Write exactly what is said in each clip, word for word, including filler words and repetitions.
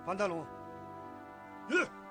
ཕན་ཏ་ལུང་། ཡོད།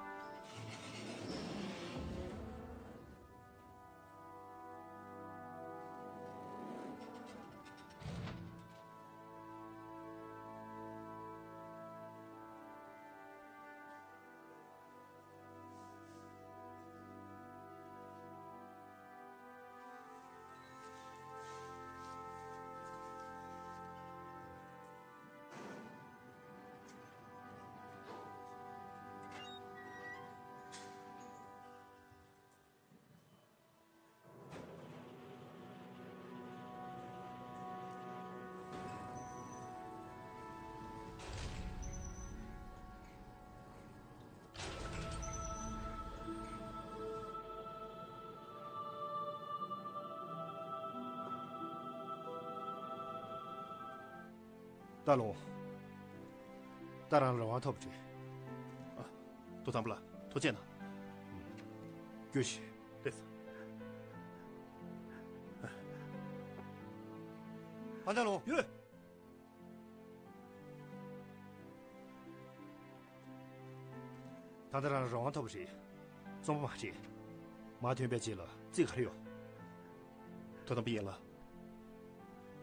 ཏ་ལོ། ད་རང་རང་དབང་ཐོབ་རེད། ཨ། དོ་དམ་པ་ལགས་ཐུགས་རྗེ་གནང་། རྒྱུགས་ཤིག་ལགས་སོ། ཨ། ད་ལོ། ཡོད། ད་ལྟ་རང་རང་དབང་ཐོབ་པ་རེད། བཙོན་པ་མ་རེད། མ་ཐོན་པའི་རྗེས་ལ་རྩིས་ག་རེ་ཡོད། དོ་དམ་པ་ཡན་ལགས།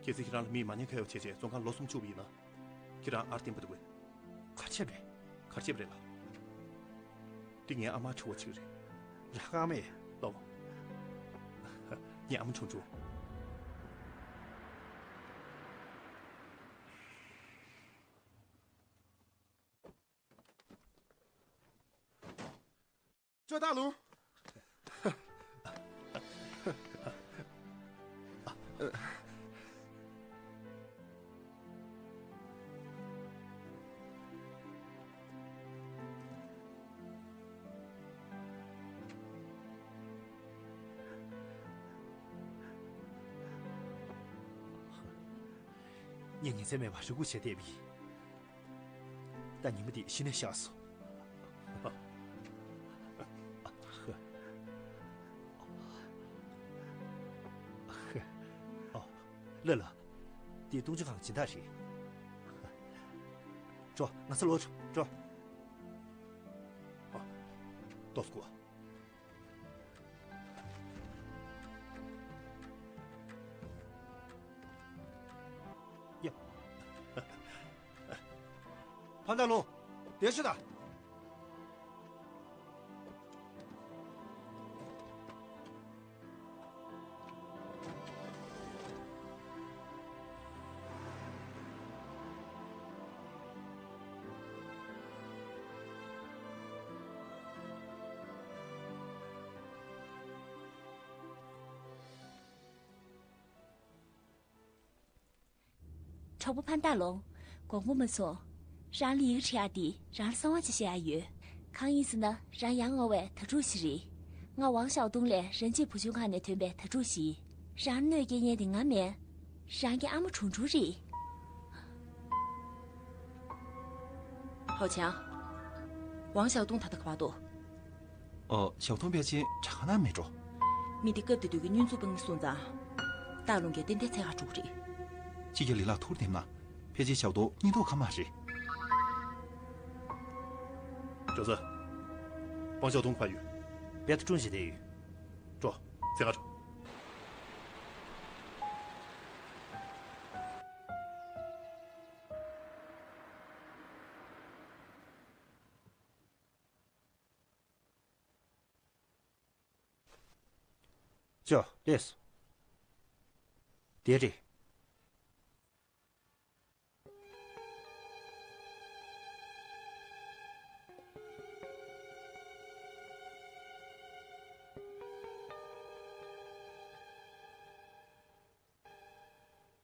གལ་སྲིད་ཁྱེད་རང་ལ་མིས་མ་ཉེས་ཁ་གཡོགས་བྱས་རྗེས་བཙོན་ཁང་ལོ་གསུམ་བཅུག་པ་ཡིན་ན། ཁྱེད་རང་ཨར་བརྟན་པ་འདུག་གས། ག་རེ་བྱས་པ་རེད། ག་རེ་བྱས་པ་རེད་ལགས། འདི་ངའི་ཨ་མ་ཆུང་བ་གཅིག་རེད། རག་ག་མེད། ལགས་འོང་། ངའི་ཨ་མ་ཆུང་ཆུང་། ཅོ་ཏ་ལུང་། ངས་ཉིན་མཚན་མེད་པར་རེ་སྒུག་བྱས་བསྡད་པ་ཡིན། ད་ཉི་མ་འདི་གཞི་ནས་ཤར་སོང་། ཨོ། ལ་ལ། འདི་ལྟུང་བྱེད་ཁང་སྦྱིན་བདག་རེད། འགྲོ། ང་ཚོ་ལོག་འགྲོ། འགྲོ། ཨ། ཏོག་ཙམ་སྒུག་ཡ། ཕན་ཏ་ལུང་། བསྡད་ཤོག་དང་། གྲོགས་པོ་ཕན་ཏ་ལུང་། དགོངས་པ་མ་ཚོམ། རང་ལ་ཡི་གེ་འབྲི་ཡག་འདི་རང་ལ་གསང་བ་ཅིག་བཤད་ཡག་ཡོད། གང་ཡིན་ཟེར་ན་རང་ཡ་ང་བའི་དྭ་ཕྲུག་ཞིག་རེད། ང་ཝང་ཞའོ་ཏུང་ལས་རང་གཅེས་བུ་བཅོལ་ཁང་ནས་ཐོན་པའི་དྭ་ཕྲུག་ཞིག་རང་ལ་གནོད་སྐྱེལ་མཁན་དེ་ང་མིན། རང་གི་ཨ་མ་ཁྲུང་ཁྲུང་རེད། ཧའོ་ཆང་། ཝང་ཞའོ་ཏུང་ད་ལྟ་ག་པར་འདུག་ཨོ། ཞའོ་ཏུང་ཕལ་ཆེར་དྲ་ཁང་ནང་མེད་འགྲོ། མི་འདི་སྐབས་དེ་དུས་ཀྱི་བསྙོན་འཛུགས་སྤང་གི་སོང་ཙང་། ཏཱ་ལུང་གིས་ཏན་ཏན་འཚོལ་ག་འགྲོ་གི་རེད། ཁྱེད་ཀྱིས་ལི་ལགས་ཐུགས་འདེམས་ན། ཕལ་ཆེར་ཞའོ་ཏུང་སྙིང་སྟོབས་ཁ་མ་རེད། ཇོ་ཙེ། ཝང་ཞའོ་ཏུང་ག་པར་ཡོད། བེད་ཀྲུང་ཞིག་བསྡད་ཡོད། འགྲོ། འཚོལ་ག་འགྲོ། ཅོ། ལགས་སོ། དེ་རེད།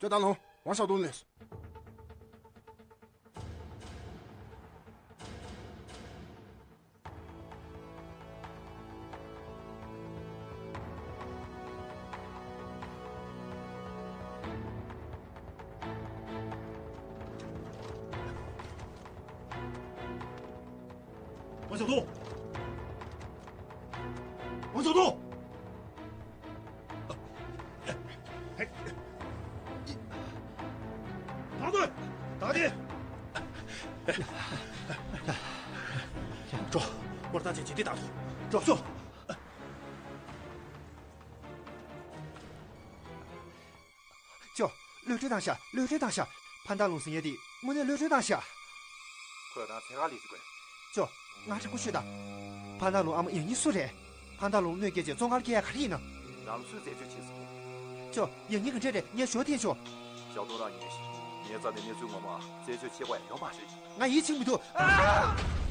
ཅོ་ཏ་ལུང་། ཝང་ཞའོ་ཏུང་ལགས། ཝང་ཞའོ་ཏུང་། ཝང་ཞའོ་ཏུང་། ད་དུ། ད་དེ། སྐོར་ཐག་ཆོད་བྱེད་དེ་དང་། འགྲོ་ཤོག་ཅོ། གློད་གྲོལ་བཏང་ཤག་གློད་གྲོལ་བཏང་ཤག་ཕན་ཐང་ལུང་ཟེར་མཁན་དེ་དངོས་གནས་གློད་གྲོལ་བཏང་ཤག་ཁོས་རང་འཚོལ་ག་སླེབས་ཟིག་གོ། ཅོ། ང་དྲན་གོ་ཤོད་དང་། ཕན་ཐང་ལུང་ཨ་མ་ཡང་སྙིང་སུ་རེད། ཕན་ཐང་ལུང་གནོད་སྐྱེལ་བྱས་བཙོན་ཁང་སྐྱེལ་ཡ་ག་རེ་ཡིན་ནམ། རང་སུས་རྩད་གཅོད་བྱེད་ཟིག་ཅོ། ཡང་སྙིང་ག་འདྲ་རེད། ངས་ཞོ་འཐེན་ཆོག་ཞའོ་ཏུང་རང་ཉོན་ཞིག་ངའི་རྩ་ནས་གནས་ཚུལ་ངོ་མ་རྩད་གཅོད་བྱེད་དགོས་ཡ་ཡོད་མ་རེད། ང་ཡིད་ཆེས་མི་ཐུབ། ཨ།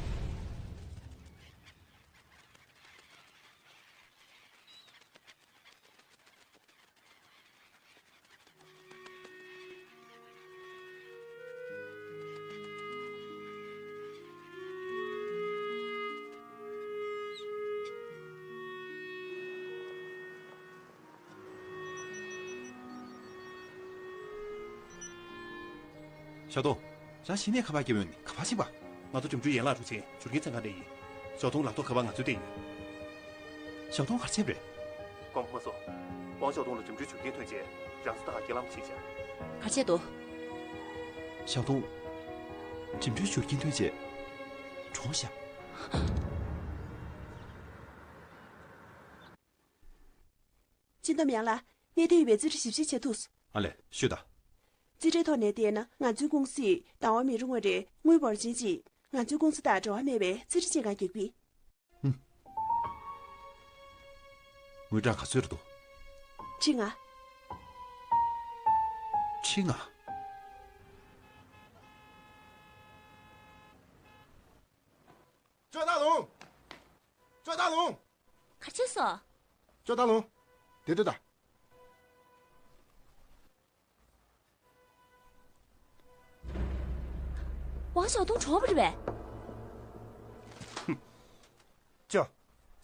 ཞའོ་ཏུང་། རང་གཞི་ནས་ཁ་པར་བརྒྱབ་ཡོང་ནི་ག་པར་ཕྱིན་པ། ང་ཚོ་འགྲིམ་འགྲུལ་ཡན་ལག་འགྲོ་ཆེན་བྱུར་རྐྱེན་ཚན་ཁང་དེ་ཡིན། ཞའོ་ཏུང་ལག་ཐོག་ཁ་པར་ང་ཚོའི་སྟེང་ཡོད། ཞའོ་ཏུང་ག་རེ་བྱས་པ་རེད། ཀོང་ཧྥུ་མ་སོ། ཝང་ཞའོ་ཏུང་ལ་འགྲིམ་འགྲུལ་བྱུར་རྐྱེན་ཐོན་རྗེས་རང་ཚོ་དང་རྒྱ་ལམ་ཕྱིན་ཤག་ག་རེ་བྱས་འདུག་ཞའོ་ཏུང་། འགྲིམ་འགྲུལ་བྱུར་རྐྱེན་ཐོན་རྗེས་གྲོངས་ཤག་སྤྱི་འདོམས་ཡང་ལགས། གནད་དོན་ཡོད་པའི་རྩིས་ཁྲ་ཞིབ་བཤེར་བྱེད་ཐུབ། ཨ་ལས། ཤོད་དང་། རྩིས་ཁྲའི་ཐོག་ནས་བལྟས་ན་ང་ཚོའི་ཀུང་སིས་ཟླ་བ་མི་རུང་བ་རེར་དངུལ་འབོར་ཆེན་གཅིག་ང་ཚོའི་ཀུང་སི་དང་འབྲེལ་བ་མེད་པའི་རྩིས་ཁྲ་ཅན་ཁང་རྒྱག་གི་ཡིན། ཧུམ། དངུལ་གྲངས་ག་ཚོད་རེད་འདུག་ཁྲི་ལྔ། ཁྲི་ལྔ། ཅོ་ཏ་ལུང་། ཅོ་ཏ་ལུང་། ག་རེ་བྱས་སོང་། ཅོ་ཏ་ལུང་། དེ་ལྟོས་དང་། ཝང་ཞའོ་ཏུང་གྲོངས་པ་རེད་པས། ཅོ།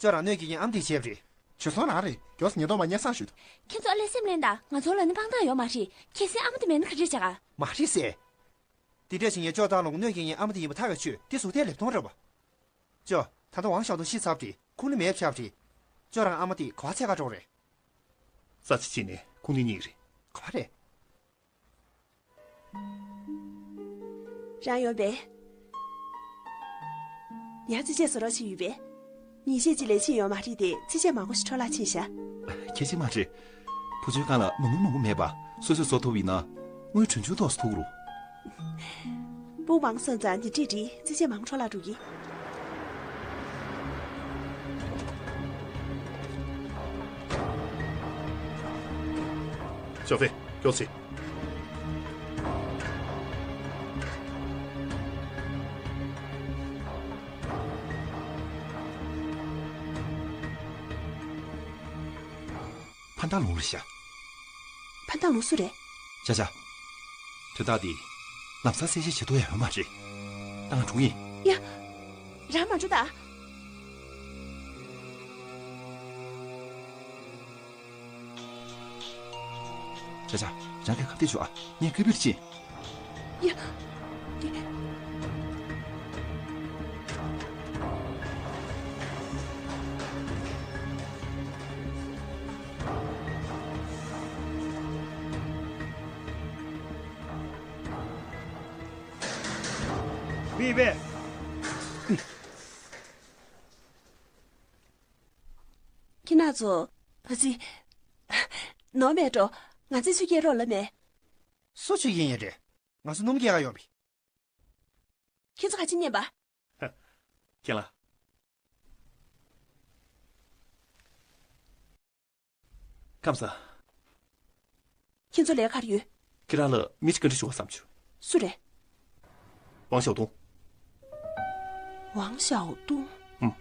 ཅོ་རང་གནོད་སྐྱེལ་མཁན་ཨ་མ་དེ་བྱས་པ་རེད། བྱས་སོང་རང་རེད། མགྱོགས་སེ་ཉེན་རྟོག་པ་སྙན་སེང་ཞུས་དང་། ཁྱེད་ཚོ་ཨ་ལས་སེམས་ལེན་དང་། ང་ཚོ་ལ་ནི་དཔང་རྟགས་ཡོད་མ་རེད། གལ་སྲིད་ཨ་མ་དེ་མེད་ན་ག་རེ་བྱ་ག་མ་རེད་ཟེར། དེ་འདྲ་བྱེད་མཁན་ཅོ་ཏ་ལུང་གནོད་སྐྱེལ་མཁན་ཨ་མ་དེ་ཡིན་པ་ཐག་གིས་ཆོད། དེ་གཟུགས་ཐད་ལེབ་མཐོང་རེད་པ། ཅོ། ད་ལྟ་ཝང་ཞའོ་ཏུང་ཤི་ཚར་བ་རེད། ཁུངས་ལུང་མེད་པ་ཆགས་པ་རེད། ཅོ་རང་ཨ་མ་དེ་ག་པར་འཚོལ་ག་འགྲོ་རེད། ས་ཆ་གཅིག་ནས་ཁུངས་ལུང་རྙེད་ཀྱི་རེད། ག་པར་རེད། རང་ཡོང་པས། ཡང་རྩེད་ཆས་བཟོ་རོགས་བྱས་ཡོད་པས། ཉིན་ཤས་ཅིག་ལས་ཕྱིན་ཡོད་མ་རེད་དེ། རྩེད་ཆས་མང་པོ་ཞིག་འཕྲོ་བརླག་ཕྱིན་ཤག་གལ་ཆེ་མ་རེད། བུ་བཅོལ་ཁང་ལ་མ་དངུལ་མང་པོ་མེད་པ། སོ་སོས་བཟོ་ཐུབ་ཡིན་ན། དངུལ་གྲོན་ཆུང་ཏོག་ཙམ་ཐུག་རུང་། དཔུང་མང་སོང་ཙང་འདི་འདྲས་རེད། རྩེད་ཆས་མང་པོ་འཕྲོ་བརླག་འགྲོ་གི། ཞའོ་ཧྥེ། མགྱོགས་སེ། ཕན་ཐང་ལུང་རེད་ཤག་ཕན་ཐང་ལུང་སུ་རེད། ཅ་ཅ། དོན་དག་འདི་ལམ་སང་གསལ་བཤད་བྱེད་ཐུབ་ཡ་ཡོད་མ་རེད། ད་ང་འགྲོ་གི་ཡིན། ཡ། རང་མ་འགྲོ་ད། ཅ་ཅ། རང་གིས་ཁ་གཏད་བཅུག་ཨ། ངས་སྐུལ་སྤེལ་བྱེད། ཡ། ཝི་ཝེ། ཁྱེད་རྣམ་ཚོ། ཨ་ཙི། ནོར་མེད་འགྲོ། ང་ཚོས་ཆུ་སྐྱེལ་རོགས་ལབ་མེད། སུ་ཆུ་སྐྱེལ་མཁན་རེད། ང་ཚོ་སྣུམ་སྐྱེལ་ག་ཡོང་བས། ཁྱེད་ཚོ་ག་ཅི་ཉན་པ། ཁྱེད་ལ། ཁམས་བཟང་། ཁྱེད་ཚོ་ལས་ཀ་ག་རེ་ཡོད། ཁྱེད་རང་ལ་མི་གཅིག་བཀའ་འདྲི་ཞུ་བ་བསམ་བྱུང་། སུ་རེད། ཝང་ཞའོ་ཏུང་། ཝང་ཞའོ་ཏུང་། ཨུམ།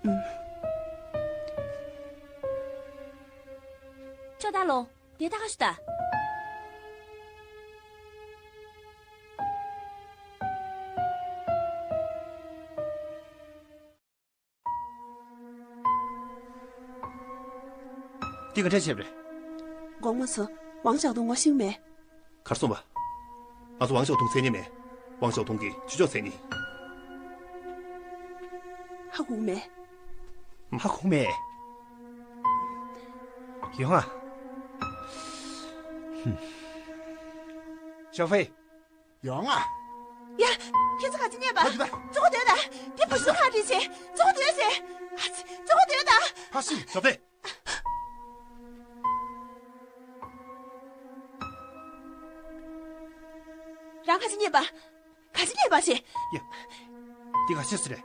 ཨུམ། ཅོ་ཏ་ལུང་། དེ་ད་ག་ཞུ་ད། འདི་ག་འདྲ་བྱས་པ་རེད། དགོངས་པ་མ་ཚོམ། ཝང་ཞའོ་ཏུང་ངོ་ཤེས་མེད། གར་སོང་བ། ང་ཚོ་ཝང་ཞའོ་ཏུང་མཚན་སྙན་མེད། ཝང་ཞའོ་ཏུང་གི་ཇུས་ཕྱོགས་མཚན་སྙན། ཧ་གོ་མེད། ཧ་གོ་མེད། ཡོང་ང་། ཧུམ། ཞའོ་ཧྥེ། ཡོང་ང་། ཡ། ཁྱེད་ཚོ་ག་ཚོད་རྙེད་པ། ཕ་ཇི་ད། ཙོག་སྡོད་ད། དེ་བུ་སུ་ག་རེད་ཟེ། ཙོག་སྡོད་ཟེ། ཨ་ཙི། ཙོག་སྡོད་ད། ཕ་ཤི་ཞོགས་པེ། རང་ག་ཚོད་རྙེད་པ། ག་ཚོད་རྙེད་པ་ཟེ། ཡ། དེ་ག་ཚོད་ཟེ་རེད།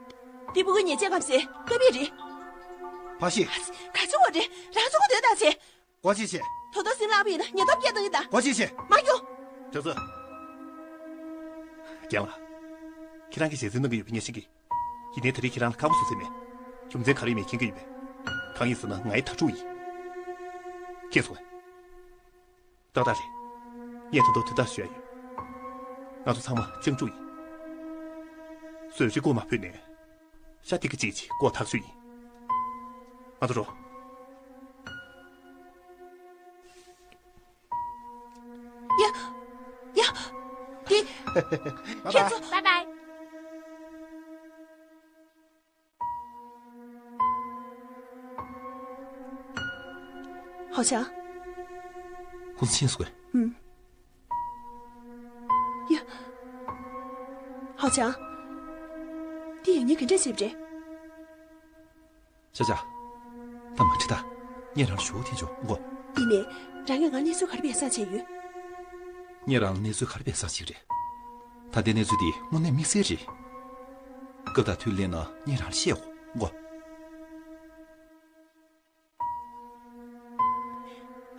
དེ་བུ་གུ་ཉེས་ཆད་གམ་ཟེ། ཀ་བི་རེད། ཕ་ཤི། ཨ་ཙི། ག་ཚོད་འོ་རེད། རང་ཙོག་སྡོད་ད་ཟེ། སྒོ་ཕྱེ་བྱེད། ད་དུང་སེམས་ལྷག་པ་ཡིན་ན་ཉེན་རྟོག་སྐད་བཏང་གི་ད། སྒོ་ཕྱེ་བྱེད། མ་རྒྱུག་ཅོག་ཙེ། རྒན་ལགས། ཁྱེད་རང་གིས་ཞལ་འཛིན་གནང་གི་ཡོད་པ་ངས་ཤེས་ཀྱི། ཡིན་ནའི་ད་རེས་ཁྱེད་རང་ལ་ཁག་པོ་བཟོ་སྲིད་མེད། རྒྱུ་མཚན་ག་རེ་ཡིན་མིན་མཁྱེན་གྱི་ཡོད་པས། གང་ཡིན་ཟེར་ན་ང་ཡི་དྭ་ཕྲུག་ཡིན། ཁྱེད་སོང་། ཏག་ཏག་རེད། ངས་ད་དུང་དོན་དག་ཞུ་ཡ་ཡོད། ང་ཚོ་ཚང་མ་སྤྱང་ཕྲུག་ཡིན། བཟོ་གཞི་སྒོ་མ་ཕུད་ནས། ཤ་ཏི་ཀི་ཅིག་ཅིག་སྒོ་ཐག་ཆོད་ཡིན། ང་ཚོ་འགྲོ། ཡ། ཡ། དེ། ཁྱེད་ཚོ། བའི་བའི། ཧའོ་ཅང་། ཁོང་ཚོ་ཕྱིན་སོང་གས། ཧུམ། ཡ། ཧའོ་ཅང་། དེ་ཡང་ཉིན་ག་འདྲས་བྱེད་པ་རེད། ཤ་ཤ། ད་མ་ཁྲིད་ད། ངས་རང་ལ་ཞུ་བ་དེ་འཇོག་གོ། ཡིན་ནའི། རང་གིས་ང་གནས་ཚུལ་ག་རེ་སྦས་གསང་བྱས་ཡོད། ངས་རང་ལ་གནས་ཚུལ་ག་རེ་སྦས་གསང་བྱས་རེད། ད་ལྟའི་གནས་ཚུལ་དེ་དངོས་གནས་དམིགས་བསལ་རེད། སྐབས་དང་དུས་སླེབས་ན་ངས་རང་ལ་བཤད་གོ།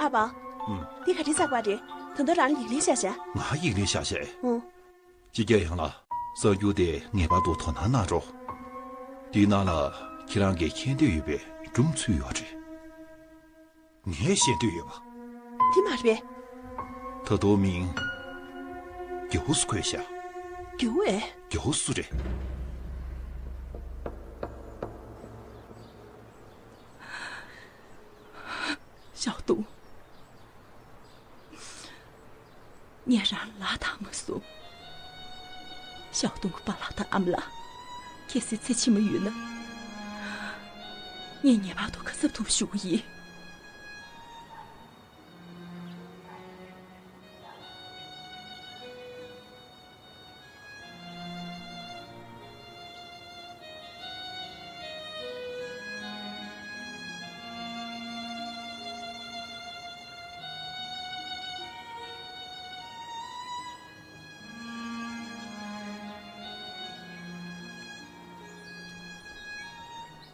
ཨ་ཕ། ཨུམ། འདི་ག་རེ་ཟེར་བ་རེད། ད་དུང་རང་ཡིག་ལན་བཞག་བཞག་ང་ཡིག་ལན་བཞག་བཞག་ཨོ། སྤྱི་རྒྱ་ཡང་ལ་གསར་འགྱུར་དེ་ངེས་པར་དུ་དོ་སྣང་གནང་རོགས། དེའི་ནང་ལ་ཁྱེད་རང་གིས་མཁྱེན་འདོད་ཡོད་པའི་སྒྲུང་ཚུད་ཡོད་རེད། ངས་ཤེས་འདོད་ཡོད་པ། འདི་མ་རེད་པས། ད་དུང་མིང་རྒྱ་བོ་སུ་བཀོད་ཤག་རྒྱ་བོ་ཨེ། རྒྱ་བོ་སུ་རེད། ཞའོ་ཏུང་། ངས་རང་ལ་བཏང་མ་སོང་། ཞའོ་ཏུང་གི་པཱ་ལགས་དང་ཨ་མ་ལགས། གལ་སྲིད་ཚེ་ཕྱི་མ་ཡོད་ན། ངས་ངེས་པར་དུ་ཁ་གསབ་ཐུབ་ཞུ་གི་ཡིན།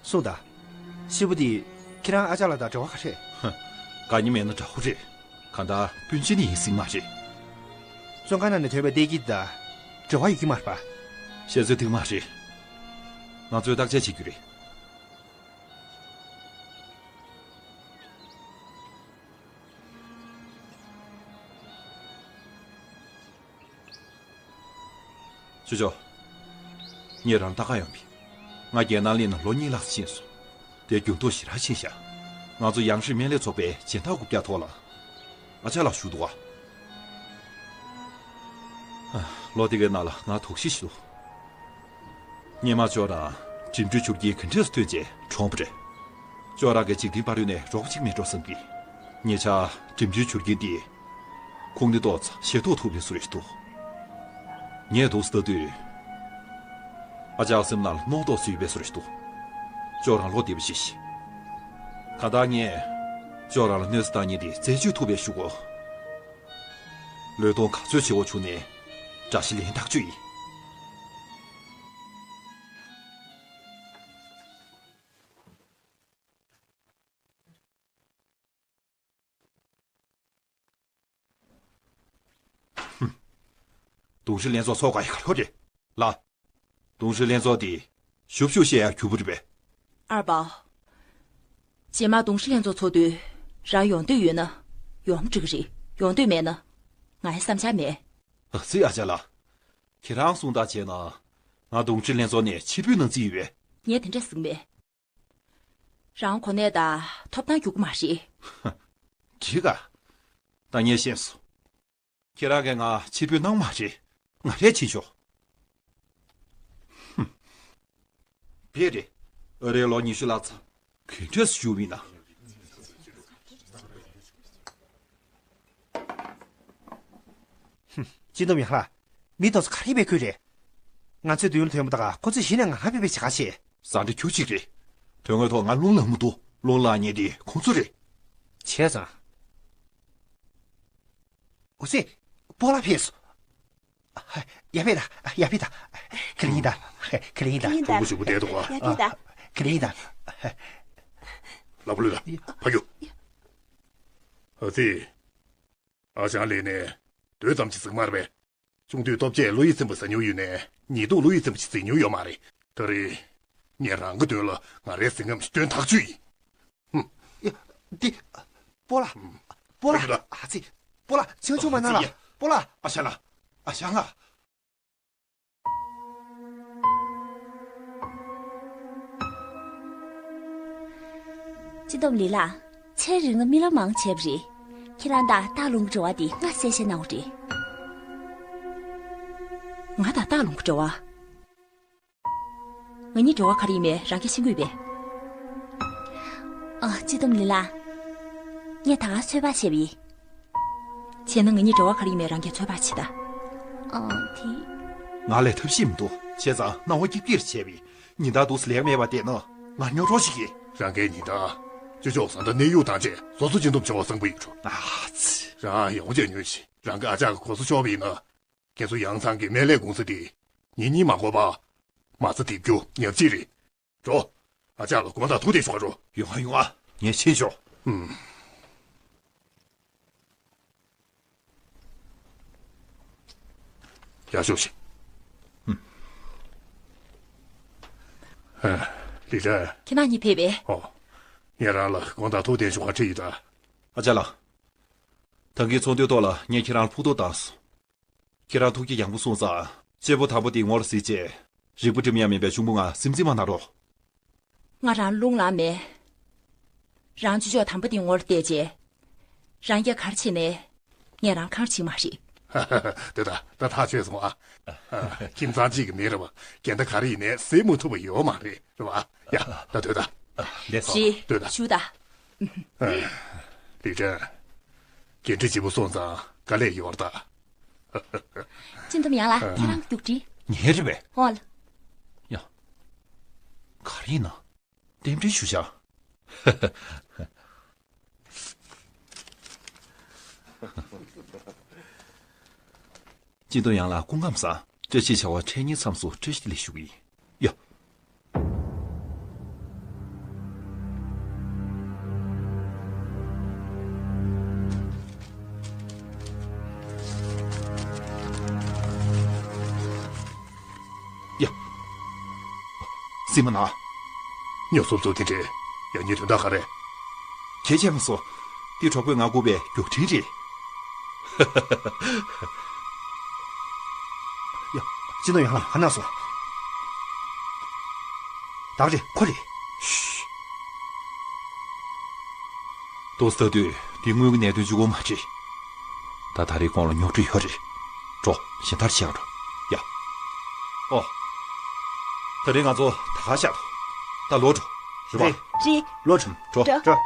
གསུངས་དང་། སྐྱེས་བུ་འདི། ཁྱེད་རང་ཨ་ཅག་ལགས་དང་འབྲེལ་བ་ག་རེ། ཧ། དགའ་ཉེ་མེད་ན་དགྲ་བོ་རེད། གང་ལྟར་སྤུན་མཆེད་ནི་ཡིན་སྲིད་མ་རེད། བཙོན་ཁང་ནང་ནས་ཐོན་པའི་ཏེ་ཀི་དང་འབྲེལ་བ་ཡོད་ཀྱི་མ་རེད་པ། བཤད་ཚོད་ཐིག་མ་རེད། ང་ཚོས་བརྟག་དཔྱད་བྱེད་རྒྱུ་རེད། ཅོ་ཅོ། ངས་རང་ལྟ་ག་ཡོང་བས། ང་རྒྱལ་ནང་སླེབས་ནས་ལོ་གཉིས་ལྷག་ཕྱིན་སོང་། དེ་འགྱུར་ལྡོག་ཞེ་དྲག་ཕྱིན་ཤག་ང་ཚོ་ཡང་སྲིད་སྨན་ལས་ཚོགས་པའི་སྦྱིན་བདག་རྐུབ་བཀྱག་ཐོག་ལ། ཨ་ཅག་ལགས་བཞུགས་འདུག་ག་ཨ། ལོ་དེ་གའི་ནང་ལ་ང་དོགས་གཞི་ཞིག་འདུག་སྔོན་མ་ཅོ་རང་འགྲིམ་འགྲུལ་བྱུར་རྐྱེན་ག་འདྲས་སུ་ཐོན་རྗེས་གྲོངས་པ་རེད། ཅོ་རང་གི་འཇིག་རྟེན་བར་དོ་ནས་རོགས་པ་གཅིག་མེད་འགྲོ་བསམ་གི། ཉེ་ཆར་འགྲིམ་འགྲུལ་བྱུར་རྐྱེན་འདིས། ཁོང་ནི་ཏོག་ཙམ་ཞེ་ཐོག་ཐུག་པའི་བཟོ་རེད་འདུག་ངས་འདུག་སེ་ལྟ་དུས། ཨ་ཅག་སེམས་ནང་ལ་རྣོ་ཏོག་ཙམ་ཡོད་པའི་བཟོ་རེད་འདུག་ཅོ་རང་ལོ་བདེ་པོ་ཞིག་ཤི། གང་ལྟར་ངས། ཅོ་རང་ལ་གནོད་འཚེ་བཏང་མཁན་དེ་རྩད་གཅོད་ཐུབ་པའི་ཞུ་གོ། བློས་གཏོང་ག་ཚོད་བྱེད་དགོས་བྱུང་ནའི། དགྲ་ཤ་ལན་ཐག་ཆོད་ཡིན། ཧུམ། གདོང་ཧྲི་ལྷན་ཚོགས་ཚོགས་ག་ཡི་ག་ལོ་རེད། ལ། གདོང་ཧྲི་ལྷན་ཚོགས་དེ་ཞུབ་ཞུབ་བཤད་ཡག་གྱུར་པོ་རེད་པས། ཨར་པ། རྗེས་མ་གདོང་ཧྲི་ལྷན་ཚོགས་ཚོགས་དུས་རང་ཡོང་འདོད་ཡོད་ན་ཡོང་འགྲིག་གི་རེད། ཡོང་འདོད་མེད་ན་ངའི་བསམ་འཆར་མེད། ཨ་ཙི་ཨ་ཅག་ལགས། ཁྱེད་རང་གསུང་ཐག་བཅད་ན་ང་གདོང་ཧྲི་ལྷན་ཚོགས་ནས་ཕྱིར་འབུད་གནང་རྩིས་ཡོད་པས། ངས་དེ་འདྲ་ཟེར་གྱི་མེད། རང་གོ་གནས་དང་ཐོབ་ཐང་རྒྱུག་གི་མ་རེད། འགྲིག་ག་ད་ངས་ཤེས་སོང་། ཁྱེད་རང་གིས་ང་ཕྱིར་འབུད་གནང་མ་རེད། ང་རས་ཕྱིན་ཆོག་ཧུམ། བེ་རེད། ཨ་རིའི་ལོ་ཉི་ཤུ་ལྷག་ཙམ་ག་འདྲས་བཞུགས་ཡིན་ན། ཧུམ། སྤྱི་འདོམས་ཡག་ལགས། མི་དེ་ཚོ་ག་རེ་བྱེད་ཁུལ་རེད། ང་ཚོའི་མདུན་ལ་ཐོན་པ་དང་ཁོ་ཚོས་གཞི་ནས་ང་ལ་ཕེབས་པའི་བྱ་དགའ་བྱེད། ཟ་འདྲེ་ཁྱུ་གཅིག་རེད། དོན་དངོས་ཐོག་ང་རླུང་ལངས་མི་འདུག་རླུང་ལངས་མཁན་དེ་ཁོང་ཚོ་རེད། བྱས་ཙང་། འོ་སེ། སྤོ་ལགས་ཕེབས་སོང་། ཡར་ཕེབས་དང་། ཡར་ཕེབས་དང་། ག་རེ་ཡིན་དང་། ག་རེ་ཡིན་དང་། ག་རེ་ཡིན་དང་། གྲོགས་པོ་ཞུ་བོ་བསྡད་འདུག་ག་ཡར་ཕེབས་དང་། ག་རེ་ཡིན་དང་། ལ་བུ་ལུ་དང་། ཕ་གུ། ཨ་ཙི། ཨ་ཅང་ལེ་ནས་དོད་ཙམ་གྱི་ཟིག་མར་བས། ཆུང་དུས་སྟོབས་ཆེ་བློ་ཡིད་ཚིམ་པོ་ཟ་མྱོང་ཡོད་ནས། ཉེས་རྡུང་བློ་ཡིད་ཚིམ་པོ་ཞིག་ཟིན་མྱོང་ཡོད་མ་རེད། ད་རེས་ངས་རང་གི་དོན་ལ་ང་རའི་ཟིན་རྔམ་ཞིག་སྟོན་ཐག་ཆོད་ཡིན། ཧུམ། ཡ། འདི། སྤོ་ལགས། སྤོ་ལགས། ཨ་ཙི། སྤོ་ལགས་ཆུང་ཆུང་མ་ན་ལ། སྤོ་ལགས། ཨ་ཞང་ལགས། ཨ་ཞང་ལགས། སྤྱི་བསྡོམས་ལི་ལགས། ཚེ་རིང་ལ་རྨི་ལམ་མང་བྱས་པ་རེད། ཁྱེད་རང་དང་སྟག་ལུང་གི་འབྲེལ་བ་འདི་ང་གསལ་བཤད་གནང་དགོས་རེད། ང་དང་སྟག་ལུང་གི་འབྲེལ་བ། ང་གཉིས་འབྲེལ་བ་ག་རེ་ཡིན་མིན་རང་གིས་ཤེས་ཀྱི་ཡོད་པས། ཨ། སྤྱི་བསྡོམས་ལི་ལགས། ངས་ད་ག་ཚོད་དཔག་བྱས་པ་ཡིན། བྱས་ན་ང་གཉིས་འབྲེལ་བ་ག་རེ་ཡིན་མིན་རང་གིས་ཚོད་དཔག་བྱེད་ད། ཨ། དེ། ང་ལས་ཐབས་ཤེས་མི་འདུག་བྱས་ཙང་སྣང་བ་སྐྱིད་སྐྱིད་བྱས་པ་ཡིན། ཉིན་ལྟར་འདུག་སེ་ལས་ཀ་མེད་པ་བསྡད་ན་ང་རྙོག་གྲོགས་ཤིག་ཡིན། རང་གིས་ཉིན་ལྟར་ཅོ་ཅོག་བཟའ་ཟླ་གནས་ཡུལ་དང་བཅས་སོ་སོ་སྤྱི་བསྡོམས་བྱ་བ་བཟང་པོ་ཡོད་འགྲོ། ཨ་ཙི། རང་ཡོང་བྱས་ཉོན་ཞིག་རང་གི་ཨ་ཅག་གི་གོ་ས་ཤོར་བ་ཡིན་ན། ཁྱེད་ཚོ་ཡང་ཚང་གི་སྨན་ལས་ཀུང་སི་དེ་ཉིན་གཉིས་མ་འགོར་བར་མ་རྩ་རྡིབ་རྒྱུ་ཉག་གཅིག་རེད། འགྲོ། ཨ་ཅག་ལ་དགོང་དག་ཐུག་འཕྲད་ཞུ་ག་འགྲོ། ཡོང་ང་ཡོང་ང་། ངས་ཕྱིན་ཆོག་ཨུམ། ཡར་ཤོག་ཤིག་ཨུམ། ཨ། ལི་ཀྲན། ཁྱེད་རང་གཉིས་ཕེབས་པས། ཨོ། ངས་རང་ལ་དགོང་དག་ཐུག་འཕྲད་ཞུ་ག་འཁྲིད་ཡོད་ད། ཨ་ཅག་ལགས། ད་གིན་ཚོགས་འདུའི་ཐོག་ལ་ངས་ཁྱེད་རང་ལ་ཕུགས་རྡོག་བཏང་སོང་། ཁྱེད་རང་ཐུགས་ཀྱི་ཡང་པོ་སོང་ཙང་གཅེར་བུ་དམ་པ་དེའི་ངོ་ལ་གཟིགས་རྗེས་རིག་པ་སྒྲིམ་ཡ་མིན་པའི་གཞུང་པོ་ང་སེམས་འཛིན་མ་གནང་རོགས། ང་རང་རླུང་ལངས་མེད། རང་ཅོ་ཅོག་དམ་པ་དེའི་ངོ་ལ་བལྟས་རྗེས། རང་གིས་ག་རེ་བྱས་ནས་ངས་རང་གང་བྱེད་མ་རེད། ཧ་ཧ་ཧ། དེ་ད་ད་ཐག་ཆོད་སོང་ཨ། ཨ། ཁྱིམ་ཚང་གཅིག་གི་མི་རེད་བ། འགལ་ཟླ་ག་རེ་ཡིན་ནའི་སེལ་མི་ཐུབ་པ་ཡོད་མ་རེད། རེད་བ། ཡ། ད་སྡོད་ད། ལགས་སོ། རེད། སྡོད་ད། བཞུགས་ད། ཨ། ལི་ཀྲན། འགན་འཁྲི་ལྗིད་པོ་སོང་ཙང་དཀའ་ལས་ཡོད་རེད་ད། སྤྱི་བསྡོམས་ཡང་ལགས། ཨ། ཁྱེད་རང་གི་རྒྱུགས་འཕྲིན། ངའི་རེད་པས། འོ་ལགས། ཡ། ག་རེ་ཡིན་ན། རྟེན་འབྲེལ་ཞུ་བྱ། སྤྱི་བསྡོམས་ཡང་ལགས་སྐུ་ཁམས་བཟང་། བཀྲ་ཤིས་བྱ་བ་འཕྲལ་གཉེར་མཚམས་སུ་བཀྲ་ཤིས་བདེ་ལེགས་ཞུ་གི་ཡིན། ཡ། ཡ། སྲིད་མ་ན། ཉོ་སོབ་སོབ་དེ་འདྲས་ཡང་ཉེ་དོན་དག་ག་རེ། གལ་ཆེ་མ་སོང་། འདི་གྲོགས་པོས་ང་བསྐུར་བའི་རྒྱུགས་འཕྲིན་རེད། ཡ། སྤྱི་ནོར་ཡང་ལགས་ག་ན་སོང་། བདག་རེད། ཁོ་རེད། ཤུ། ཏོག་ཙམ་ལྟ་དུས་འདི་དངུལ་གྱི་གནད་དོན་གཅིག་པོ་མ་རེད། ད་ད་རེས་ཁོང་ལ་ཉོག་དྲི་ཡོད་རེད། འགྲོ། གཞན་དག་བྱེད་ག་འགྲོ། ཡ། ཨོ། ད་རེས་ང་ཚོ་ད་ག་བཞག་འདུག་ད་ལོག་འགྲོ། རེད་པ། རེད། རེད། ལོག་འགྲོ། འགྲོ། འགྲོ།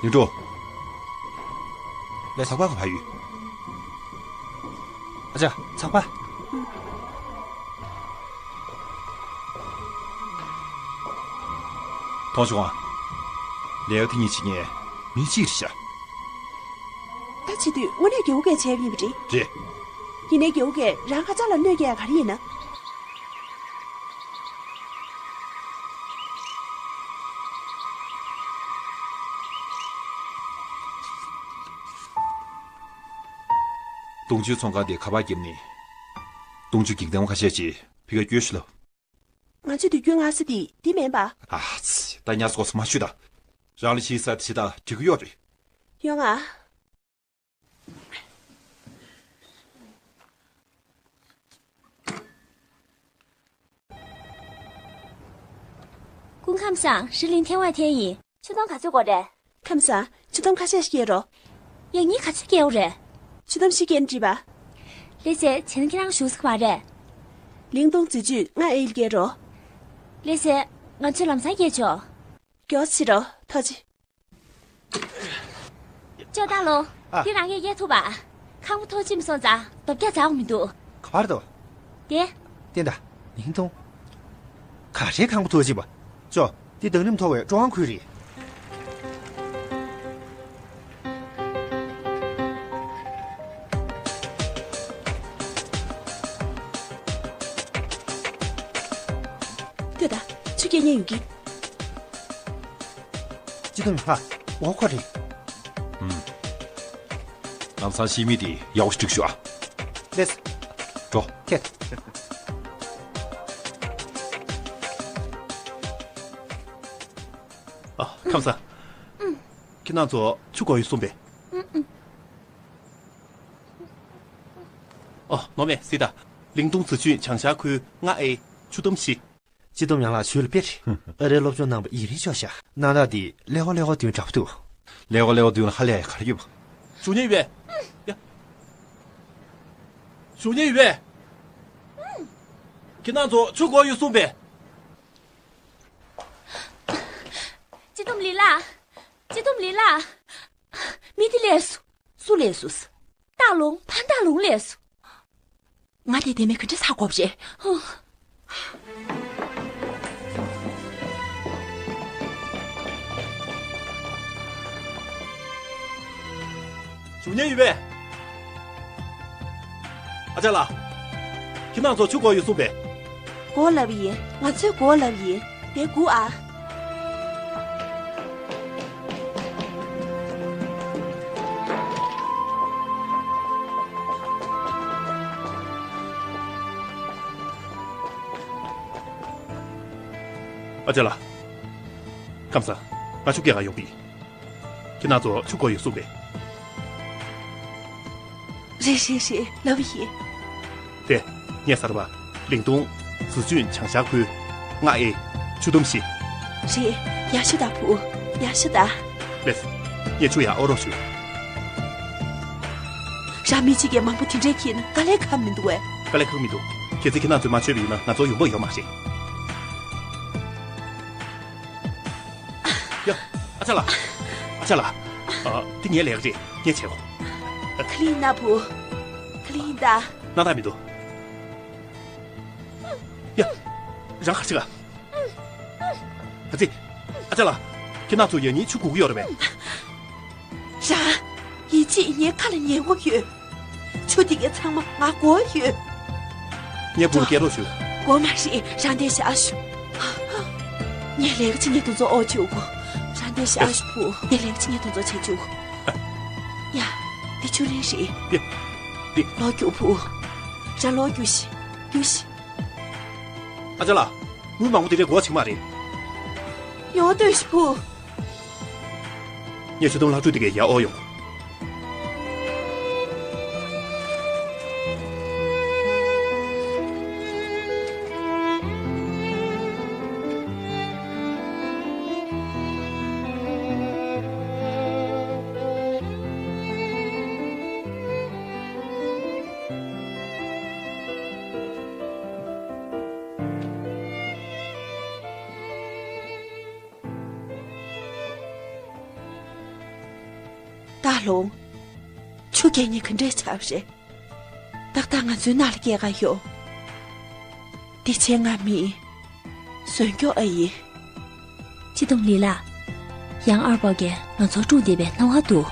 ལིང་ཀྲུའུ། ལས་ཚགས་པར་ག་པར་ཡོད། ཨ་ཅག་ཚགས་པར། མཐོང་བྱུང་ཨ། ལས་ཀ་དེ་གཉིས་བྱེད་མཁན་མི་གཅིག་རེད་ཤག་ད་བྱེད་དུས་དངོས་གནས་རྒྱལ་པོ་གིས་བྱས་པ་ཡིན་པ་རེད། རེད། ཡིན་ནའི་རྒྱལ་པོ་གིས་རང་ཁ་ཚ་ལ་གནོད་སྐྱེལ་ཡ་ག་རེ་ཡིན་ན། དུང་ཕྱུར་ཚོང་ཁང་དེ་ཁ་པར་བརྒྱབ་ནས། དུང་ཕྱུར་འགྱིག་དམ་ཁ་ཤས་ཅིག་ཕ་གིར་སྐྱོལ་ཞུ་ལབ། ང་ཚོའི་དུས་རྒྱུན་མངགས་ས་དེ་འདི་མིན་པ། ཨ་ཙི། ད་ཉར་སོགས་མ་ཞུ་ད། རང་ལ་ཞིག་ས་དེ་ཞིག་ད་འགྲིག་གི་ཡོད་རེད། ཡོང་ང་། སྐུ་ཁམས་བཟང་། རི་ལིང་ཐེ་ཝན་ཐེན་ཡིན། ཆུ་དོམ་ག་ཚོད་དགོས་རེད། ཁམས་བཟང་། ཆུ་དོམ་ཁ་ཤས་ཤིག་སྐྱེལ་རོགས། ཡང་སྙིང་ག་ཚོད་སྐྱེལ་དགོས་རེད། ཆུ་དོམ་བཞི་སྐྱེལ་ན་འགྲིག་པ། ལགས་སེ། བྱས་ན་ཁྱེད་རང་བཞུགས་ས་ག་པར་རེད། ལིང་ཏུང་འཛི་ཅུས་ལྔ་ཨེ་ཡིལ་སྐྱེལ་རོགས། ལགས་སེ། ང་ཚོས་ལམ་སང་སྐྱེལ་ཆོག་མགྱོགས་བྱེད་རོགས། ཐུགས་རྗེ་ཆེ། ལྕགས་རྟ་ལོ། ཨ། དེ་རང་ཡས་གཡར་ཐུབ་པ། ཁང་པ་ཐོག་ཕྱིན་སོང་ཙང་རྡོ་བརྒྱ་འཛག་མི་འདུག་ག་པར་འདུག་དེ། བསྟན་དང་། ལིང་ཏུང་། ག་རེ་ཁང་པ་ཐོག་ཕྱིན་པ། ཅོ། འདི་གདང་རིམ་མཐོ་བའི་ཀྲོའུ་ཝང་ཁུལ་རེད། ལྟོས་དང་། ཆུ་རྐྱལ་རྙེད་ཡོང་གི། ཅི་དང་ཧ། འོ་ཁོ་རེད། ཨུམ། ལམ་སང་ཤི་མི་དེ་ཡག་པོ་ཞིག་བསྒྲིགས་ཤོག་ཨ། ལེས། འགྲོ། ཁྱེད། ཨ། ཁམས་བཟང་། ཨུམ། ཁྱེད་རང་ཚོ་ཆུ་དགོས་ཡོད་གསུངས་པས། ཨུམ་ཨུམ། ཨོ། ནོར་མེད་སི་ཏཱ། ལིང་ཏུང་ཙི་ཅུན་བྱང་ཤར་ཁུལ་ལྔ་ཨེ། ཆུ་དུམ་བཞི། སྤྱི་བསྡོམས་ཡན་ལག་ཞུས་ལ་དཔེ་རེད། ཨ་རིའི་སློབ་སྦྱོང་གནང་བ་ཡིད་རེ་ཆོག་ཤག་གནང་སྟངས་འདི་ཀླད་ཀོར་ཀླད་ཀོར་བདུན་འདྲ་པོ་འདུག་ཀླད་ཀོར་ཀླད་ཀོར་བདུན་ལ་ཧ་ལས་ཡ་ག་རེ་ཡོད་པ། ཞུ་མཁན་ཡོད་པས། ཡ། ཞུ་མཁན་ཡོད་པས། ཁྱེད་རང་ཚོ་ཆུ་དགོས་ཡོད་གསུངས་པས། སྤྱི་བསྡོམས་ལི་ལགས། སྤྱི་བསྡོམས་ལི་ལགས། མི་དེ་སླེབས་སོང་། སུ་སླེབས་སོང་། སྟག་ལུང་། ཕ་སྟག་ལུང་སླེབས་སོང་། ང་དེ་དེ་མེད་ག་འདྲ་ཟ་དགོས་པ་རེད། ཧུ། ཞུ་མཁན་ཡོད་པས། ཨ་ཅག་ལགས། ཁྱེད་རང་ཚོ་ཆུ་དགོས་ཡོད་གསུངས་པས། དགོས་ལབ་ཡིན། ང་ཚོས་དགོས་ལབ་ཡིན། དེ་སྒུག་ཨ། ཨ་ཅག་ལགས། ཁམས་བཟང་། ང་ཆུ་རྐྱལ་ག་ཡོང་པ་ཡིན། ཁྱེད་རང་ཚོ་ཆུ་དགོས་ཡོད་གསུངས་པས། རེད་རེད་རེད། ལབ་ཡིན། དེ། ངས་ཟེར་བ། ལིང་ཏུང་། ཙི་ཅུན་བྱང་ཤར་ཁུལ། ལྔ་ཨེ། ཆུ་དུམ་བཞི། རེད། ཡག་ཤོས་དང་བུ། ཡག་ཤོས་དང་། ལེས། ངས་ཆུ་ཡར་དབོར་རོགས་ཞུ། རང་མི་གཅིག་གིས་མང་པོ་དེ་འདྲས་ཁྱེར་ན་དཀའ་ལས་ཁག་མི་འདུག་བས། དཀའ་ལས་ཁག་མི་འདུག་གལ་སྲིད་ཁྱེད་རང་ཚོས་མ་མཆོད་པ་ཡིན་ན་ང་ཚོར་ཡོང་འབབ་ཡོད་མ་རེད། ཡ། ཨ་ཅག་ལགས། ཨ་ཅག་ལགས། ཨ། འདི་ངའི་ལས་ཀ་རེད། ངས་བྱེད་དགོས། ག་ལེར་ཡིན་ན་བུ། ག་ལེར་ཡིན་ད། སྣང་དག་མི་འདུག་ཡ། རང་ག་རེ་བྱེད་ག་ཨ་ཙི། ཨ་ཅག་ལགས། ཁྱེད་རང་ཚོ་ཡང་སྙིང་ཆུ་དགོས་ཀྱི་ཡོད་རེད་པས། རང་། ཡིད་ཆེས་ངའི་ཁ་ལ་ཉན་གྱི་ཡོད། ཆུ་དེ་གའི་ཚང་མ་ང་དགོས་ཡོད། ངས་བུ་ལ་སྐད་རོགས་ཞུ། དགོས་མ་རེད། རང་འདིར་བཞག་ཞུ། ངས་ལས་ཀ་བྱེད་མཁན་དེ་ཚོ་ཨོ་བྱེད་དགོས། རང་འདིར་བཞག་ཞུ་བུ། ངས་ལས་ཀ་བྱེད་མཁན་དེ་ཚོ་བྱེད་བཅུག་ཡ། འདི་ཆུ་ལེན་རེད། ཡ། འདི། ལོག་རྒྱུགས་བུ། རང་ལོག་རྒྱུགས་ཤིག་རྒྱུགས་ཤིག་ཨ་ཅག་ལགས། དངུལ་མང་པོ་དེ་འདྲའི་དགོས་བྱེད་མ་རེད། ཡོང་ལྟོས་ཤིག་བུ། ངས་ཆུ་དུམ་ལྷག་ཕྲུག་དེ་གའི་ཡར་དབོར་ཡོང་། སྟག་ལུང་། ཆུ་རྐྱལ་མཁན་ག་འདྲས་ཆགས་པ་རེད། ཏག་ཏག་ང་ཚོའི་ནང་ལ་སྐྱེལ་ག་ཤོག་འདི་ཆེད་མངགས་མི་ཡིན། བཟོས་སྐྱོར་ཨ་ཡིན། སྤྱི་བསྡོམས་ལི་ལགས། ཡང་ཨར་པོ་གིས་ང་ཚོར་སྲུང་བསྡད་པའི་སྣང་བ་འདུག་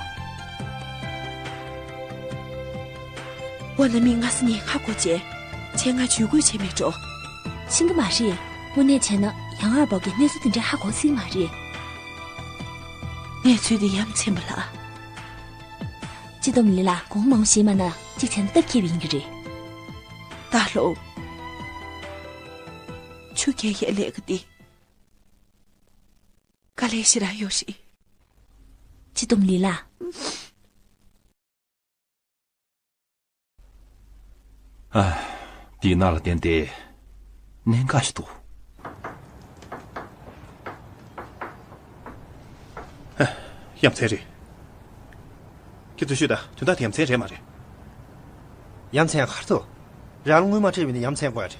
འོ་ན་མི་ལྔ་ས་ནས་ཧ་གོ་བྱས། ཆེད་མངགས་ཇུས་འགོད་བྱས་མེད་འགྲོ། ཤེས་ཀྱི་མ་རེད། དངོས་གནས་བྱས་ན་ཡང་ཨར་པོ་གིས་གནས་ཚུལ་དེ་འདྲ་ཧ་གོ་སྲིད་མ་རེད། གནས་ཚུལ་འདི་ཡ་མཚན་པ་ལ། སྤྱི་བསྡོམས་ལི་ལགས། གོང་མང་བཤད་མ་ན་གཅིག་བྱས་ན་སྟབས་ཁེལ་བ་ཡིན་གྱི་རེད། ད་ལོ། ཆུ་རྐྱལ་ཡའི་ལས་ཀ་འདི། དཀའ་ལས་ཞེ་དྲག་ཡོད་རེད། སྤྱི་བསྡོམས་ལི་ལགས། ཨ། འདི་ནང་ལ་བསྟན་ཏེ་གནད་འགག་ཞིག་འདུག་ཡ་མཚན་རེད། ཁྱེད་ཚོས་ཤོད་དང་། དོན་དག་དེ་ཡ་མཚན་རེད་མ་རེད། ཡ་མཚན་ག་རེ་འདུག་རང་ལ་དངུལ་མ་སྤྲད་པ་ཡིན་ན་ཡ་མཚན་དགོས་ཡ་རེད།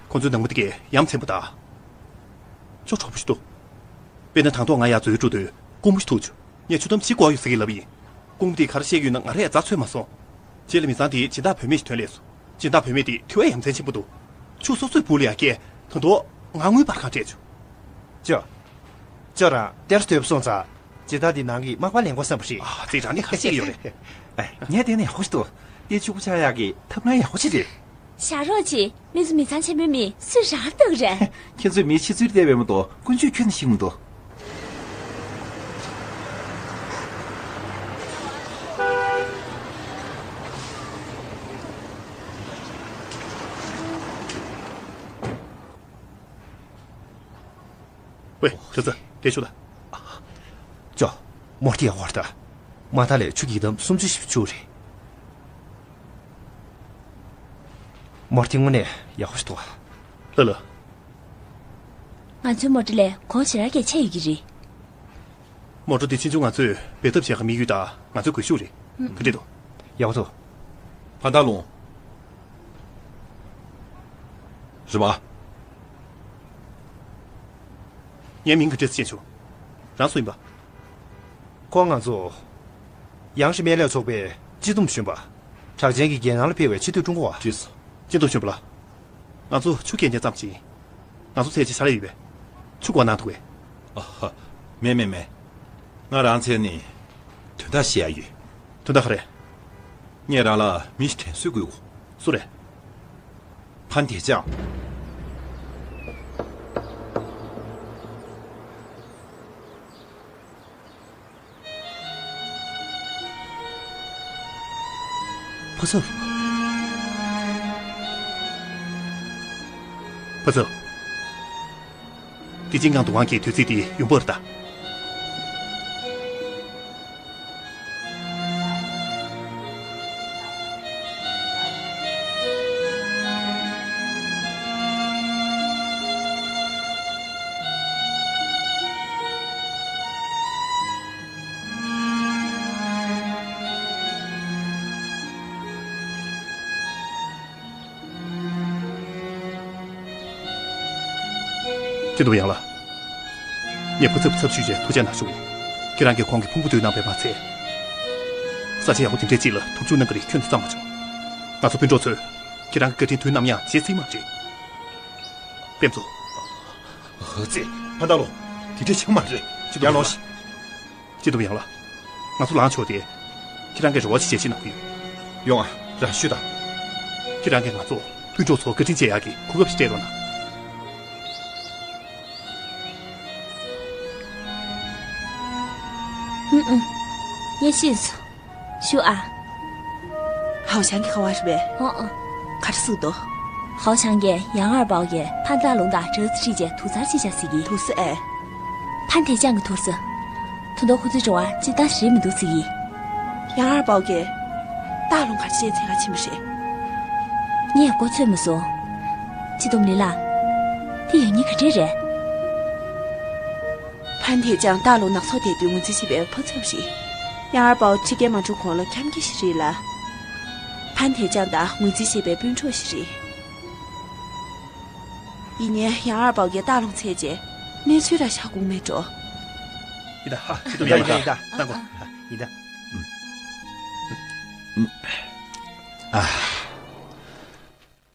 ཁོ་ཚོའི་ནང་མི་དེ་གས་ཡ་མཚན་པོ་ད། ཅོ་གྲོགས་པོ་ཞིག་འདུག་དཔེར་ན་དང་ཐོག་ང་ཡར་འཛུལ་འགྲོ་དུས་ཀུ་མུ་ཞིག་ཐུག་བྱུང་། ངས་ཆུ་དམ་ཕྱིར་བཀོག་ཡོད་ཟེར་གྱི་ལབ་ཡིན། ཀུང་པོ་དེས་ག་རེ་བཤད་ཀྱི་ཡོད་ན་ང་རས་ཡང་རྩ་ཚོད་མ་སོང་། རྗེས་ལ་མི་ཚང་དེས་སྦྱིན་བདག་བུད་མེད་ཞིག་ཐོན་སླེབས་སོང་། སྦྱིན་བདག་བུད་མེད་དེ་དེ་བས་ཡ་མཚན་ཆེན་པོ་འདུག་ཆུ་སོ་སོས་སྦུག་ལ་ཡ་བཀལ། ད་དུང་ང་དངུལ་སྤར་ཁང་སྤྲད་བྱུང་། ཅོ། ཅོ་རང་གཏེར་སྟོན་སོང་ཙང་། སྦྱིན་བདག་འདི་ནང་གི་མག་པ་ལེན་དགོས་བསམ་པ་རེད། ཨ་ཙི། རང་ནི་ག་རེ་བཤད་ཀྱི་ཡོད་རེད། ཨེ། ངས་བལྟས་ན་ཡག་པོ་ཞིག་འདུག་གཏེར་ཕྱུག་པོ་ཆགས་ཡག་གི་ཐབས་ལམ་ཡག་པོ་ཞིག་རེད། བཞག་རོགས་གྱིས། མི་ཚོ་མི་ཚང་ཆེན་མོའི་མི་སུས་རང་ལྟ་གི་རེད། ཁྱེད་ཚོས་མིའི་ཕྱི་ཚུལ་བལྟས་པས་མ་གཏོགས་ཀུན་སྤྱོད་ཁྱོན་ནས་ཤེས་ཀྱི་མི་འདུག་ཝེ། ཁྲི་ཙི། དེ་ཆུ་ད། ཅོ། མོར་ཏི་ཡག་པོ་ད། མ་མཐའ་ལས་ཆུ་གི་དམ་སུམ་ཅུ་བཞི་བཅུ་རེད། མོར་ཏི་དངོས་གནས་ཡག་པོ་ཞིག་འདུག་ལ་ལ། ང་ཚོའི་མོ་ཊ་ལས་གོང་ཞེ་དྲག་གི་ཆད་ཡོད་ཀྱི་རེད། མོ་ཊ་འདི་ཕྱིན་ཆད་ང་ཚོས་འབད་ཐབས་བྱེད་ག་དམིགས་ཡུལ་དང་ང་ཚོའི་སྒུལ་ཤུགས་རེད། ག་འདྲ་འདུག་ཡག་པོ་འདུག་ཕན་ཐང་ལུང་། རེད་པ། ངའི་མིང་ག་འདྲས་ཤེས་བྱུང་། རང་སུ་ཡིན་པ། ཁོང་ང་ཚོ། ཡང་ཧྲི་སྨན་ལས་ཚོགས་པའི་སྤྱི་བསྡོམས་གཞོན་པ། གྲགས་ཅན་གྱི་རྒྱལ་ནང་ལ་སྤེལ་བའི་ཕྱི་སྡོད་ཀྲུང་གོ་བ། ཅེས། སྤྱི་བསྡོམས་གཞོན་པ་ལགས། ང་ཚོ་ཆུ་སྐྱེལ་མཁན་ཙམ་ཞིག་ཡིན། ང་ཚོ་ཚད་ཅིག་ཕྱག་ལས་ཡོད་པས། ཆུ་བཀོག་གནང་ཐུབ་པས། ཨ་ཧ། མེད་མེད་མེད། ང་རང་ཚོ་ནས་དོན་དག་བཤད་ཡ་ཡོད། དོན་དག་ག་རེ། ངས་རང་ལ་མི་ཞིག་དྲན་གསོ་དགོས། སུ་རེད། ཕན་བདེ་ལྕམ། ཕུ་ཚབ། ཕུ་ཚབ། དེ་ཅིན་ཀང་དུ་ཝང་གི་དུས་ཚིགས་དེ་ཡུན་བར་ད། ཅི་འདུག་ཡང་ལ། ངས་ཕུ་ཚབ་ཚབ་ཞུས་བྱས་ཐུགས་རྗེ་གནང་ཞུ་གི་ཡིན། ཁྱེད་རང་གིས་ཁོང་གི་ཕུང་པོ་བསྡུས་གནང་བས་མ་ཚད། ས་ཆ་ཡག་པོ་དེ་འདྲའི་ཅིག་ལ་ཐུགས་ཇུས་གནང་གི་རེད། ཁྱོན་དུ་བརྩམས་མ་བྱུང་། ང་ཚོ་སྤུན་གྲོགས་ཚོས་ཁྱེད་རང་གི་བཀའ་དྲིན་དུས་ནམ་ཡང་བརྗེད་སྲིད་མ་རེད། པེམ་ཚོ། ཨ་ཙི། ཕན་ཐང་ལུང་། དེ་འདྲ་བྱེད་མ་རེད། ཅི་འདུག་ཡང་ལོངས་ཤིག་ཅི་འདུག་ཡང་ལ། ང་ཚོ་ལངས་ཆོག་དེ། ཁྱེད་རང་གིས་རེ་བ་ཅིག་བྱས་ཤིག་གནང་གི་ཡོད། ཡོང་ཨ། རང་ཤོད་དང་། ཁྱེད་རང་གིས་ང་ཚོ་སྤུན་གྲོགས་ཚོ་བཀའ་དྲིན་ཆེ་ཡག་གི་གོ་སྐབས་ཤིག་སྤྲད་རོགས་གནང་། ཨུ་ཨུ། ངས་ཤེས་སོང་། ཞུ་ཨ། ཧའོ་ཞང་གི་ཁ་བ་རེད་པས། ཨོ་ཨོ། ག་རེ་ཟེར་འདུག་ཧའོ་ཞང་གིས་ཡང་ཨར་པའོ་གིས་ཕན་ཐང་ལུང་དང་སྦྲགས་ཏེ་ཁྲིད་བྱས་དུག་རྩལ་ཅིག་བྱ་ཟེར་གི། དུག་རྩལ་ཨེ། ཕན་ཐེ་ཅང་གི་དུག་རྩལ། ད་དུང་ཁོ་ཚོའི་འབྱུང་བ་སྤྱིར་བཏང་ཞིག་མི་འདུག་ཟེར་གི། ཡང་ཨར་པའོ་གིས་ཏཱ་ལུང་ག་རེ་བྱས་འཚོལ་ག་ཕྱིན་པ་རེད། ངས་མགོ་ཚོས་མ་སོང་། སྤྱི་བསྡོམས་ལི་ལགས། དེ་ཡང་སྙིང་ག་འདྲས་རེད། ཕན་ཐེ་ཅང་ཏཱ་ལུང་ནགས་ཚལ་དེར་ངོས་འཛིན་བྱེད་པའི་ཕོ་ཚབ་རེད། ཡང་ཨར་པའོ་ཁྲིད་མཁན་མ་འགྲོ་གོང་ལ་འཁྱམ་མཁན་ཞིག་རེད་ལ། ཕན་ཐེ་ཅང་དང་ངོས་འཛིན་བྱེད་པའི་སྤུན་གྲོགས་ཤིག་རེད། ཡིན་ནའི་ཡང་ཨར་པའོ་གིས་ཏཱ་ལུང་འཚོལ་རྗེས་གནས་ཚུལ་ར་ཤ་གོང་མེད་འགྲོ། ཡིན་ད། ཧ། ཅི་འདུག་ཡང་ལ། ཡིན་ད། ལྟ་དགོས། ཡིན་ད། ཨ།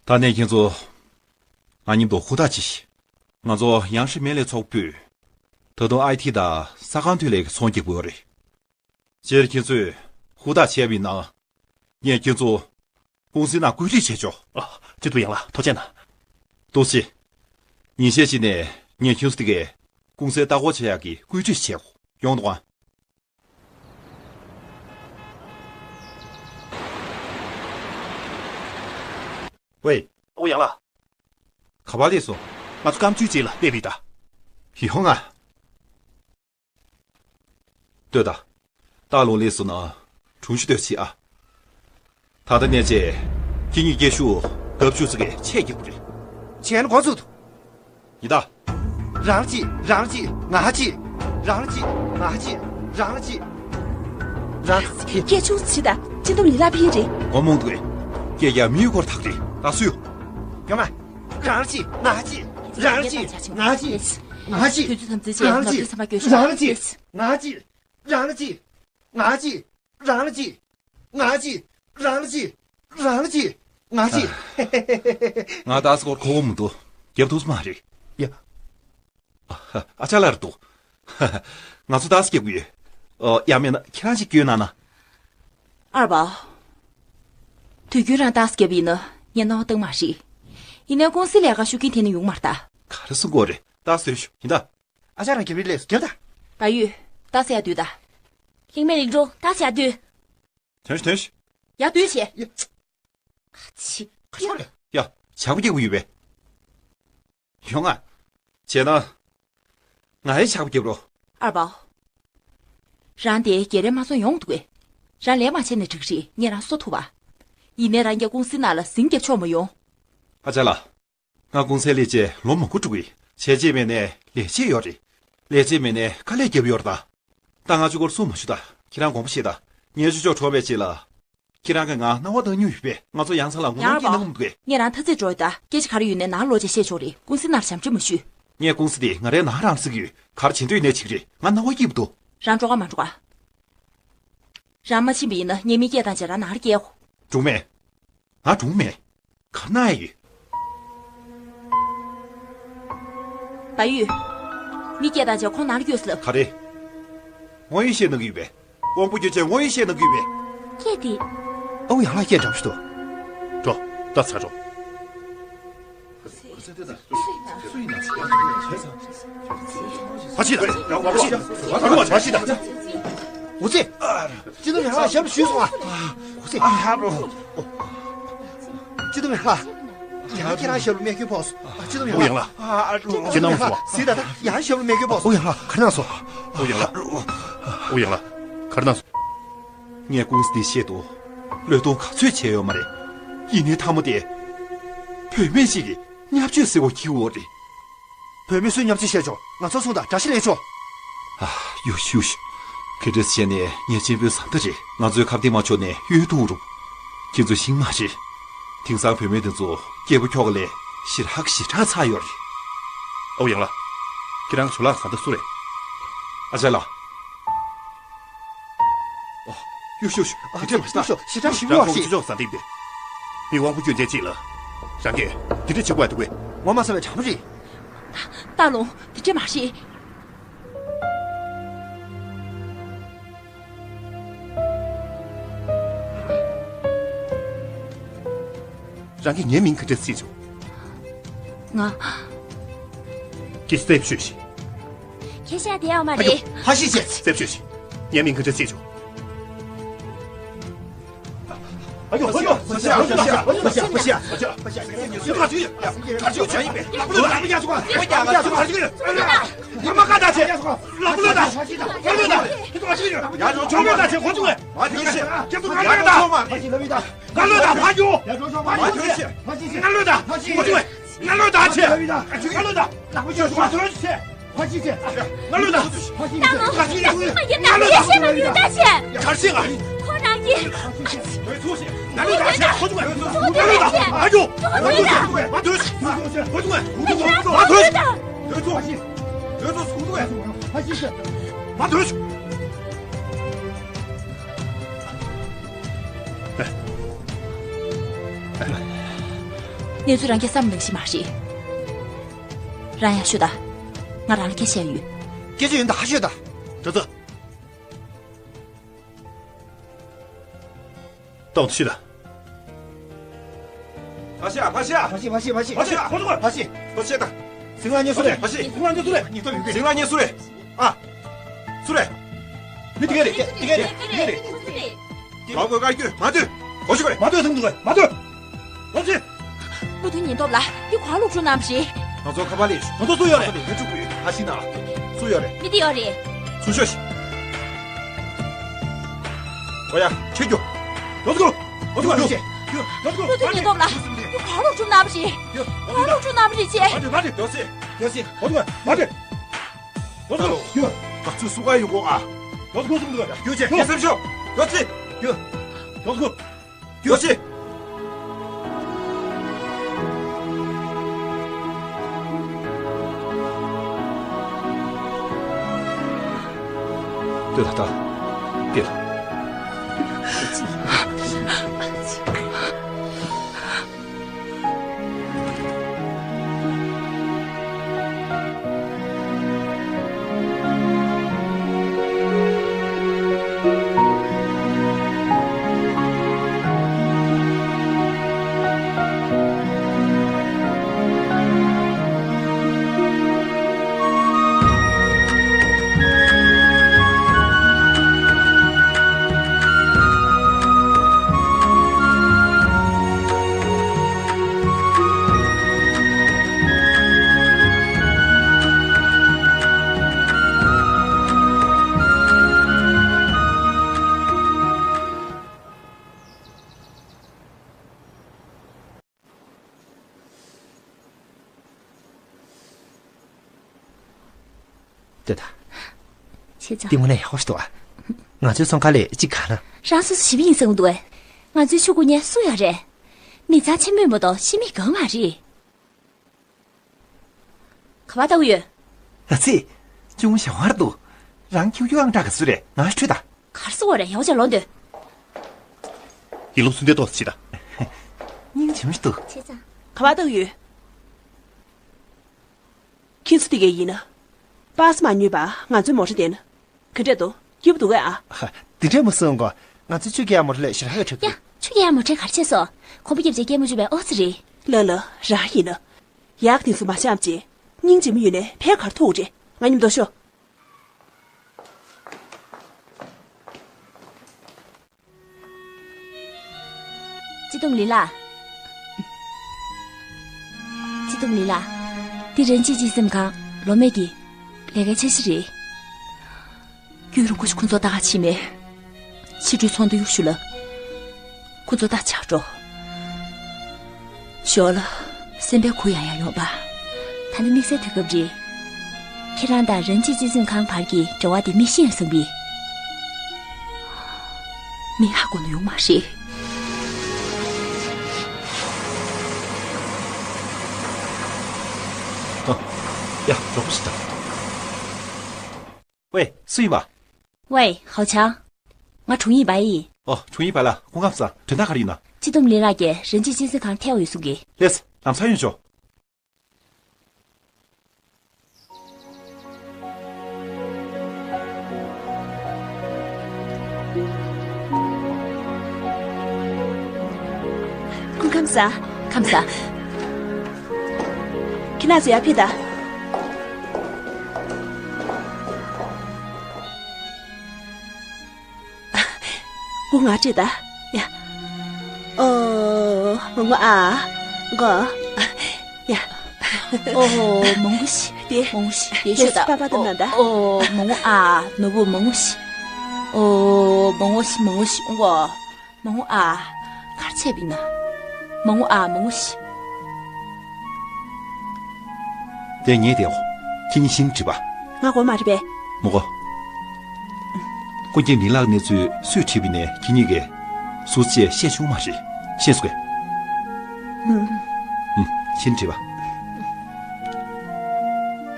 ད་ནས་ཁྱེད་ཚོ་ང་མཉམ་དུ་ཧུར་ཐག་གྱིས། ང་ཚོ་ཡང་ཧྲི་སྨན་ལས་ཚོགས་པས་ད་དུང་ཨའི་ཐི་དང་ས་ཁང་ཐོན་ལས་ཀྱི་ཚོང་རྒྱག་དགོས་རེད། སྤྱིར་ཁྱེད་ཚོས་ཧུར་ཐག་བྱས་པ་ཡིན་ན། ངས་ཁྱེད་ཚོ་ཀུང་སི་ནང་བཀོད་སྒྲིག་བྱས་ཆོག་ཨ། སྤྱི་འཐུས་ཡང་ལགས། ཐུགས་རྗེ་གནང་། ཏོག་ཙི། ཉིན་ཤས་ཤིག་ནས་ངས་ཁྱེད་ཚོ་དེ་གའི་ཀུང་སིའི་ལྟ་སྐོར་བྱེད་ཡག་གི་བཀོད་སྒྲིག་བྱེད་དགོས། ཡོང་དང་། ཝེ། ཨོ་ཡང་ལགས། ག་པར་སླེབས་སོང་། ང་ཚོ་སྐར་མ་བཅུའི་རྗེས་ལ་སླེབས་པ་ཡིན་ད། ཡོང་ང་། ལྟོས་དང་། ཏཱ་ལུང་སླེབས་སོང་ན་གྲོང་གཞི་སྡོད་ཅིག་ཨ། ད་ལྟ་ནས་བྱས་ཁྱེད་གཉིས་སྐད་ཤུགས་ལྡབ་བཅུ་ཙམ་གྱིས་ཆེ་རྒྱག་དགོས་རེད། བྱས་ན་འགོ་ཚུགས་ཐུབ། ཡིན་ད། རང་གཅིག་རང་གཅིག་ང་གཅིག་རང་གཅིག་ང་གཅིག་རང་གཅིག་རང་གཅིག་སྐད་ཆུང་ཙམ་བྱེད་དང་། སྤྱི་བསྡོམས་ལི་ལགས་ཕེབས་རེད། མགོ་རྨོངས་འདུག་གས། སྐད་རྒྱག་མིའི་སྐོར་ཐག་རེད། ད་སུ་ཡོད། ཡོང་མ། རང་གཅིག་ང་གཅིག་རང་གཅིག་ང་གཅིག་ང་གཅིག་དུས་ཚོད་དམ་འཛིན་བྱས་ནོར་འཁྲུལ་ཚང་མ་སྐྱོན་ཤོག་རང་གཅིག་ང་གཅིག་རང་ལ་གཅིག་ང་གཅིག་རང་ལ་གཅིག་ང་གཅིག་རང་ལ་གཅིག་རང་ལ་གཅིག་ང་གཅིག་ང་ཏག་སི་སྐོར་གོ་བ་མི་འདུག་རྒྱབ་ཐུབ་ས་མ་རེད། ཡ། ཨ་ཅག་ལགས་རེད་འདུག་ང་ཚོ་ཏག་སི་རྒྱབ་ཀྱི་ཡོད། ཨོ་ཡ་མེད་ན་ཁྱེད་རང་ཅིག་སྐྱོན་གནང་ན། ཨར་པའོ། དུས་རྒྱུན་རང་ཏག་སི་རྒྱབ་ཡིན་ན་ངས་རྣ་བ་གཏོང་མ་རེད། ཡིན་ནའི་ཀུང་སིའི་ལས་ཀ་ཤུགས་རྐྱེན་ཐེབས་ན་ཡོང་མ་རེད་ད། ག་རེ་གསུང་གི་ཡོད་རེད། ཏག་སི་སྡོད་ཤོག་ཡིན་ད། ཨ་ཅག་རང་རྒྱབ་རེས་ལས་སུ་རྒྱབ་ད། བ་ཡུས། ཏག་སི་ཡར་སྡོད་ད། ལིང་མེ་ལིང་ཀྲུང་ཏག་སི་ཡར་སྡོད། ཐོན་ཤོག་ཐོན་ཤོག་ཡར་སྡོད་བྱས། ཡ། ཁ་ཆེ། ཁ་ཤོར་རེད། ཡ། ཇག་པ་རྒྱག་གི་ཡོད་པས། ཡོང་ང་། བྱས་ན། ང་ཡང་ཇག་པ་རྒྱབ་རོགས། ཨར་པའོ། རང་དེ་རྒྱལ་རབས་མ་སོང་ཡོང་འདུག་གས། རང་ལས་མ་བྱས་ནས་འགྲིག་རེད། ངས་རང་གསོ་ཐུབ་པ། ཡིན་ནའི་རང་རྒྱལ་ཀུང་སིའི་ནང་ལ་ཟིང་རྒྱབ་ཆོག་མ་ཡོང་། ཨ་ཅག་ལགས། ང་ཀུང་སིའི་ལས་བྱེད་ལོ་མང་པོ་འགྲོ་གི་ཡིན། བྱས་རྗེས་མེད་ནའི་ལས་བྱེད་ཡོད་རེད། ལས་བྱེད་མེད་ནའི་དཀའ་ལས་རྒྱབ་ཡོད་རེད་ད། ད་ང་ཚོའི་སྐོར་གསུང་མ་ཞུ་ད། ཁྱེད་རང་དགོངས་པ་བཞེས་ད། ངའི་ཆུ་ཤོག་གྲོངས་པའི་རྗེས་ལ། ཁྱེད་རང་གིས་ང་རྣ་བ་གཏོང་མྱོང་ཡོད་པས། ང་ཚོ་ཡང་སང་ལ་ངོ་ཡང་གནོང་སྐྱེལ་གནང་གི་མི་འདུག་གས། ངས་རང་ཐ་ཚིག་འགྲོ་ཡོད་ད། སྐད་ཆ་ག་རེ་ཡོད་ནའི་ནང་ལོགས་བྱས་བཤད་ཆོག་རེད། ཀུང་སི་ནང་ལ་ཞབས་ཕྱི་མ་ཞུ། ངས་ཀུང་སི་དེ་ང་རའི་ནང་རང་བརྩི་གི་ཡོད། ག་རེ་བྱེད་འདོད་ནའི་བྱེད་ཀྱི་རེད། ང་རྣ་བ་སྐྱིད་པོ་འདུག་རང་འགྲོ་ག་མ་འགྲོ་ག་རང་མ་ཕྱིན་པ་ཡིན་ན་ངས་མི་སྐད་བཏང་བྱས་རང་ནང་ལ་སྐྱེལ་གོ། འགྲོ་མེད། ང་འགྲོ་མེད། ག་ན་ཡོད། བ་ཡུས། མི་སྐད་བཏང་བྱས་ཁོང་ནང་ལ་སྐྱོལ་ཟེར་ལབ། ག་རེ། དབང་ཡོད་བཤད་གནང་གི་ཡོད་པས། དབང་པོ་སྐྱོན་ཅན་དབང་ཡོད་བཤད་གནང་གི་ཡོད་པས། སྐད་དེ། ཨའུ་ཡང་ལགས་སྐད་འདྲ་པོ་ཞིག་འདུག་འགྲོ། ད་ཚར་འགྲོ། ཕ་ཤི་ད། ཕ་ཤི་ད། འོ་ཙི། སྤྱི་འདུམ་ཡང་ལ་ཞབས་ཞུས་སོང་ཨ། འོ་ཙི། སྤྱི་འདུམ་ཡང་ལ། ཡང་ཁྱེད་རང་ཞབས་ལ་རྨས་སྐྱོན་ཕོག་སོང་། སྤྱི་འདུམ་ཡང་ལ། ཨོ་ཡང་ལགས། ཁྱེད་རྣམ་སོང་། ཟིག་ད་ད་ཡང་ཞབས་ལ་རྨས་སྐྱོན་ཕོག་སོང་། ཨོ་ཡང་ལགས། ག་རེ་གནང་སོང་། ཨོ་ཡང་ལགས། ག་རེ་གནང་སོང་། ངས་ཀུང་སི་འདི་བཤད་དོ། བློས་གཏོང་ག་ཚོད་བྱས་ཡོད་མ་རེད། ཡིན་ནའི་མཐའ་མ་དེ། བུད་མེད་ཅིག་གིས་བརྙས་བཅོས་ཟེར་བ་བགྱིའོ་རེད། བུད་མེད་ཚོས་བརྙས་བཅོས་བྱས་ཆོག་ང་ཚོ་སོང་དང་འགྲེལ་བཤད་ལེན་ཆོག་ཨ། ཡུ་ཤུ་ཤུ། ག་འདྲ་བྱས་ནས་ངས་གཅེན་པོའི་བཟའ་ཟླ་རེད། ང་ཚོའི་ཁ་གཏད་མ་ཆོད་ནས་གཡོལ་ཐུབ་རུང་། ཁྱེད་ཚོ་ཤེས་མ་རེད། དེང་སང་བུད་མེད་དེ་ཚོ་སྐྱེས་པ་ཁྱོ་ག་ལས་ཞེ་དྲག་ཞེ་དྲག་ཚ་ཡོད་རེད། ཨོ་ཡང་ལགས། ཁྱེད་རང་ཇོ་ལགས་བཟའ་ཟླ་སུ་རེད། ཨ་ཅག་ལགས། ཨོ། ཡུ་ཤུ་ཤུ། དེ་འདྲས་མ་བྱེད་ད། ཡུ་ཤུ་ཞེ་དྲག་ཞིག་རང་ཡོད་ཁོང་རེད། ཆུ་ཤོག་ཟ་འདེབས་ཏེ། མི་དབང་པོ་སྐྱོན་ཅན་ཅིག་ལ། རང་གིས་དེ་འདྲས་བྱེད་དགོས་འདུག་གས། ངོ་མ་ཚ་བའི་དྲང་པོ་རེད། ཏ་ལོང་། དེ་འདྲས་མ་རེད། རང་གིས་ངའི་མིང་ག་འདྲས་བརྩིས་བྱུང་། ང་། ཁྱེད་རྩད་ཤོད་ཤིག་ཁྱེད་ཤ་དེ་ཡོད་མ་ཨ་ཡོ། རེད། ཕ་ཤི་བྱེད། རྩད་ཤོད་ཤིག་ངའི་མིང་ག་འདྲས་བརྩིས་བྱུང་། ཨ་ཡོ། ཨ་ཡོ། ཕ་ཤི། ཕ་ཤི། ཕ་ཤི། ཁ་ཆུ་ཡ། ཁ་ཆུ་ཡ་ཡིན་པས། ལག་པ་ལག་པ་ཡ་ཆུ་ག་ཁ་ཆུ་ཡ། ཕ་མ་ཀ་ད་ཆེ། ལག་པ་ལ་ད། ཁ་ལ་ད། ཁ་ལ་ད། ཁ་ལ་ད། ཁ་ལ་ད། ཁོ་ཚོ་ང་ལ་ད། ཁྱེད་ཚོ་ང་ལ་ད། ང་ལ་ད་ཕ་ཡུ། ཕ་ཡུ་ཆེ། ང་ལ་ད། ཁོ་ཚོ་ང་ལ་ད་ཆེ། ང་ལ་ད། ཕ་ཡུ་ཆེ། ང་ལ་ད། ཕ་ཡུ་ཆེ། ང་ལ་ད། ཕ་ཡུ་ཆེ། ང་ལ་ད། ཕ་ཡུ་ཆེ། གར་ཆེ་ང་། ཁོ་རང་གི། ང་ལ་ད་ཆེ། ཁོ་ཚོ་ང་ལ་ད། ཕ་ཡུ། ཕ་ཡུ། ང་ལ་ད། མ་ཐུག་ཁོ་ཚོ་ང་ལ་ད། མ་ཐུག་ཁོ་ཚོ་ང་ལ་ད། ཕ་ཡུ་ཆེ། མ་ཐུག་གནས་ཚུལ་རང་གིས་བསམ་ནང་བཞིན་མ་རེད། རང་ཡར་ཤོད་ད། ང་རང་ལ་སྐད་ཆ་ཡོད། སྐད་ཆ་ཡོད་ན་ད་ཧ་ཤོད་ད། ད་ལྟ། ཏོག་ཤོད་ད། ཕ་ཤི་ཨ། ཕ་ཤི་ཨ། ཕ་ཤི། ཕ་ཤི། ཕ་ཤི། ཕ་ཤི། ཕ་ཤི་ད། ཟིང་ལ་ཉེ་སུ་རེད། ཕ་ཤི། ཟིང་ལ་ཉེ་སུ་རེད། ཟིང་ལ་ཉེ་སུ་རེད། ཨ། སུ་རེད། མི་དེ་ག་རེད། དེ་ག་རེད། དེ་ག་རེད། ལག་པ་བཀའ་བཀྱོན་མ་སྡོད། གོ་ཤོད་ག་རེད། མ་སྡོད་ཟེར་གི་འདུག་གས། མ་སྡོད། ལོ་ཚེ། མུ་མཐུད་ཉེན་རྟོག་ལ་འདི་ག་ལུག་འཁྲུག་གནང་བ་རེད། ང་ཚོ་ཁ་པར་ལས་ང་ཚོ་སུ་ཡོད་རེད། ཁ་པར་ལས་འཁྲུག་གི་ཡོད། ཧ་ཤི་ན། སུ་ཡོད་རེད། མི་དེ་ཡོད་རེད། ཚུར་ཤོག་ཤིག་ཨོ་ཡ། ཁྱེད་རྒྱུགས། ལོ་ཚེ། ལོ་ཚེ། ལོ་ཚེ། མུ་མཐུད་ཉེན་རྟོག་ལ་འདི་ག་ལུག་འཁྲུག་གནང་བ་རེད། ག་ལུག་འཁྲུག་གནང་བ་རེད་ཅེས། ག་ལུག་འཁྲུག་གནང་བ་རེད་ཅེས། མ་སྡོད། མ་སྡོད། ལོ་ཚེ། ལོ་ཚེ། མ་སྡོད། མ་སྡོད། ལོ་ཚེ། ཡོད། ང་ཚོ་སུ་ག་ཡོང་གོ་ཨ། ལོ་ཚེ་ཁོ་ཚོ་འདུག་ག་ཡོད་ཅེས། ཁྱེད་སེམས་ཤོག་ལོ་ཚེ། ཡོད། ལོ་ཚེ། ཡོད་ཅེས། ལྟོས་དང་། ལྟོས། ལྟོས་དང་། བྱས་ཙང་། འདི་དངོས་གནས་ཡག་པོ་ཞིག་འདུག་ཨ། ང་ཚོའི་ཚོང་ཁང་ལས་གཅིག་གང་ན། རང་སོ་སོ་ཞི་བ་ཡིན་བསམ་གྱི་འདུག་ཨེ། ང་ཚོའི་ཕྱུ་གུ་ཉལ་སུ་ཡོད་རེད། མི་ཚང་ཆེན་མོ་མ་གཏོགས་ཤི་མི་གང་མ་རེད། ག་པར་ལྟ་གི་ཡོད། ཨ་ཙི། ཅུང་ཞྭ་བར་འདུག་རང་ཁྱུག་ཁྱུག་ཨང་གྲངས་ཀྱི་སུ་རེད། ང་ཤི་ཁྲུས་དང་། གར་སོང་བ་རེད། ཡང་བྱ་ལོང་འདོད། ཡིན་ལུགས་སུན་ཏེ་ཏོག་ཙམ་བྱེད་དང་། སྙིང་རྗེ་མོ་ཞིག་འདུག་བྱས་ཙང་། ག་པར་ལྟ་གི་ཡོད། ཁྱེད་ཚོ་དེ་གས་ཡིན་ན། པཱ་སི་མ་ཉོས་པ་ང་ཚོའི་མོ་ཊ་དེ་ན། ག་འདྲས་འདུག་སྐྱིད་པོ་འདུག་གས་ཨ། ཧ། འདི་འདྲས་མོ་གསུང་གོ། ང་ཚོའི་ཆུ་རྐྱལ་མོ་ཊ་ལས་ཞེ་དྲག་གི་ཁྲབ་ཡ། ཀྱི། ཆུ་རྐྱལ་མོ་ཊ་གར་ཆས་སོ། ཁོང་པོ་སྐྱབས་རྗེ་སྐྱེས་མོ་བཅུ་པའི་ཨོ་ཙི་རེད། ལ་ལ། རང་ཡིན་ན། ཡག་དེ་ཚོ་མ་བཤམས་བྱས། སྙིང་རྗེ་མོ་ཡོད་ནས་ཕལ་གར་ཐུག་རེད། ང་མཉམ་དུ་ཤོག་སྤྱི་སྡོམ་ལི་ལགས། སྤྱི་སྡོམ་ལི་ལགས། འདི་རིན་ཆེན་སྤྱི་སེམས་ཁང་ལོ་མེད་ཀྱི་ལས་ཀའི་འཆར་གཞི་རེད། རྒྱུན་རིང་པོ་ཞིག་ཁོ་ཚོ་ལྟ་ག་ཕྱིན་མེད། ཕྱི་དྲོའི་ཚོགས་འདུ་གཡུག་ཞུ་ལ། ཁོ་ཚོ་ལྟ་ཆགས་འགྲོ། ཞོར་ལ་སེམས་པའི་གུ་ཡངས་ཡངས་ཡོང་པ། ད་ནི་དམིགས་བསལ་དུས་སྐབས་རེད། ཁྱེད་རང་དང་རིན་ཆེན་སྤྱི་སེམས་ཁང་བར་གྱི་འབྲེལ་བ་དེ་མི་ཤེས་བསམ་པས། མི་ཧ་གོ་ནི་ཡོང་མ་རེད། ཨ། ཡ། གྲོགས་པོ་ཞིག་དང་། ཝེ། སུ་ཡིན་པ། ཝེ། ཧའོ་ཆང་། ང་དྲུང་ཡིག་པ་ཡིན། ཨོ། དྲུང་ཡིག་པ་ལགས། སྐུ་ཁམས་བཟང་། དོན་དག་ག་རེ་ཡིན་ན། སྤྱི་སྡོམ་ལི་ལགས་ཀྱིས་རིན་ཆེན་སྤྱི་སེམས་ཁང་ཐད་ཡོད་གསུང་གི། ལགས་སོ། ལམ་སང་ཡོང་ཤོག་སྐུ་ཁམས་བཟང་། ཁམས་བཟང་། ཁྱེད་རང་ཚོ་ཡར་ཕེབས་དང་། སྐུ་ངལ་འཕྲད་དང་། ཡ། ཨོ། མོ་ངོ་ཨ། མགོ། ཡ། ཨོ། མོ་ངོ་ཤི། དེ། མོ་ངོ་ཤི། དེ་ཤོད་དང་། པ་པ་དང་ན་ད། ཨོ། མོ་ངོ་ཨ། ནོར་བུ་མོ་ངོ་ཤི། ཨོ། མོ་ངོ་ཤི། མོ་ངོ་ཤི། མགོ། མོ་ངོ་ཨ། གར་ཆས་པིན་ན། མོ་ངོ་ཨ། མོ་ངོ་ཤི། དེ་ངས་དེའོ། ཁྱེད་གཉིས་ཤིན་ཏུ་བྲིས་པ། ང་གོ་མ་རེད་པས། མོ་གོ། ཀུན་མཁྱེན་མི་ལག་གནས་ཚུལ་སུས་བྲིས་པ་ནས་ཁྱེད་གཉིས་ཀས་སུ་ཅེས་བཤད་བྱུང་མ་རེད། ཤེས་སོ་གས། ཧུམ། ཧུམ། ཤིན་ཏུ་བྲིས་པ།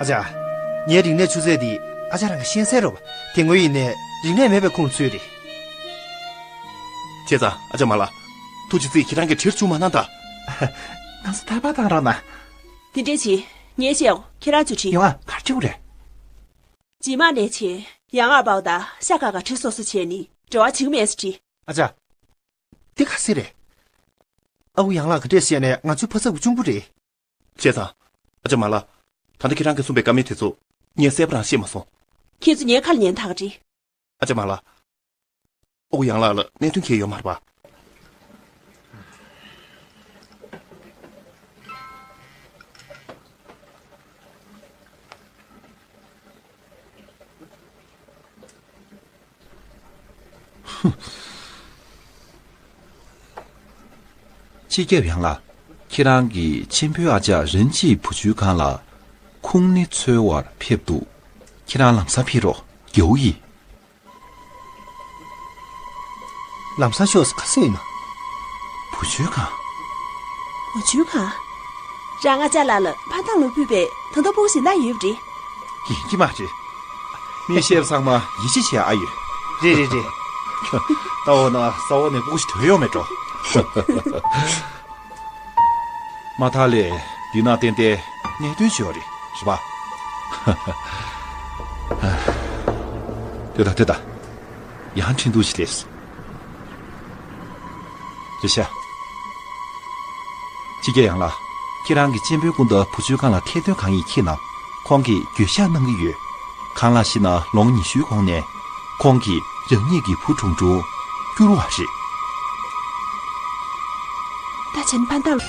ཨ་ཅག་ངའི་རིག་གནས་ཆུ་ཚད་འདི་ཨ་ཅག་རང་གི་ཤེས་གསལ་རོ། དེ་སྔོན་ཡིན་ནས་རིག་གནས་མེད་པའི་ཁོང་ཚོས་རེད། བྱས་ཙང་ཨ་ཅག་མ་ལགས། ཐུགས་རྗེ་གཟིགས། ཁྱེད་རང་གིས་བྲིས་བཅུག་མ་གནང་དང་། ང་ཚོ་ཐར་པ་བཏང་རོགས་གནང་། དེ་འདྲས་བྱེད། ངས་བཤད་འོ། ཁྱེད་རང་ཚོས་བྲིས། ཡོང་ཨ། གར་བཅུག་རེད། རྗེས་མ་ནས་བྱེད། ཡང་ཨ་པའོ་དང་ཤ་ཁ་ཁ་བྲིས་སོ་སོ་བྱས་ནི་འབྲེལ་བ་བྱེད་ཀྱི་མེད་ཟེར་བྲིས། ཨ་ཅག་འདི་ག་སེ་རེད། ཨ་ཁུ་ཡང་ལགས་ག་འདྲས་བཤད་ནས་ང་ཚོའི་ཕ་ཚབ་ཀྱི་གཅུང་པོ་རེད། བྱས་ཙང་། ཨ་ཅག་མ་ལགས། ད་ལྟ་ཁྱེད་རང་གིས་གསུངས་པའི་བཀའ་མོལ་དེ་ཚོ་ངས་གསལ་པོ་རང་ཤེས་མ་སོང་། ཁྱེད་ཚོ་ངའི་ཁ་ལ་ཉན་ཐག་རེད། ཨ་ཅག་མ་ལགས། ཨ་ཁུ་ཡང་ལགས་ལ་གནད་དོན་གང་ཡང་ཡོད་མ་རེད་པ། སྤྱི་ཁྱབ་ཡང་ལགས། ཁྱེད་རང་གིས་མཆན་བུའི་ཨ་ཅག་རིན་ཆེན་བུ་བཅོལ་ཁང་ལ་ཁུངས་སྣེ་འཚོལ་བར་ཕེབས་འདུག་ཁྱེད་རང་ལམ་སང་ཕེབས་རོགས། རྒྱལ་བོ་ཡིས། ལམ་སང་ཤོག་ཟེར་ག་ཟེར་ཡིན་ན། བུ་བཅོལ་ཁང་། བུ་བཅོལ་ཁང་། རང་ཨ་ཅག་ལགས་ལ་ཕ་ཐང་ལོ་ཕུད་པའི་ད་ལྟ་ཕྲུ་གུ་ཞིག་ལ་ཡོད་པ་རེད། ཡིན་གྱི་མ་རེད། མི་བཤད་པ་ཚང་མ་ཡིད་ཆེས་བྱེད་ཨ་ཡོད། རེད་རེད་རེད། ད་འོ་ན་ས་འོག་ནས་སྤུ་གུ་ཞིག་ཐོན་ཡོང་མེད་འགྲོ། མ་ཐག་ལས་འདི་ན་ཏན་ཏན་གནད་དོན་ཞིག་ཡོད་རེད། རེད་པ། དེ་ད་དེ་ད། ཡང་ཁྲིན་ཏུའུ་ཞིག་སླེབས། རེད་ཤག་ཕྱི་རྒྱལ་ཡང་ལགས། ཁྱེད་རང་གི་གཅེན་པོའི་སྐུ་ཟླ་བུ་ཆུང་ཁང་ལ་ཐད་གཏོང་གང་ཡིན་ཁྱེད་ན། ཁོང་གིས་འགྱོད་བཤགས་གནང་གི་ཡོད། གང་ལགས་ཤེ་ན་ལོ་ངོ་ཉི་ཤུའི་གོང་ནས། ཁོང་གིས་རང་ཉིད་ཀྱི་བུ་ཁྲུང་ཁྲུང་བསྐྱུར་བ་རེད། ད་ཆེན་ཕན་ཐོགས།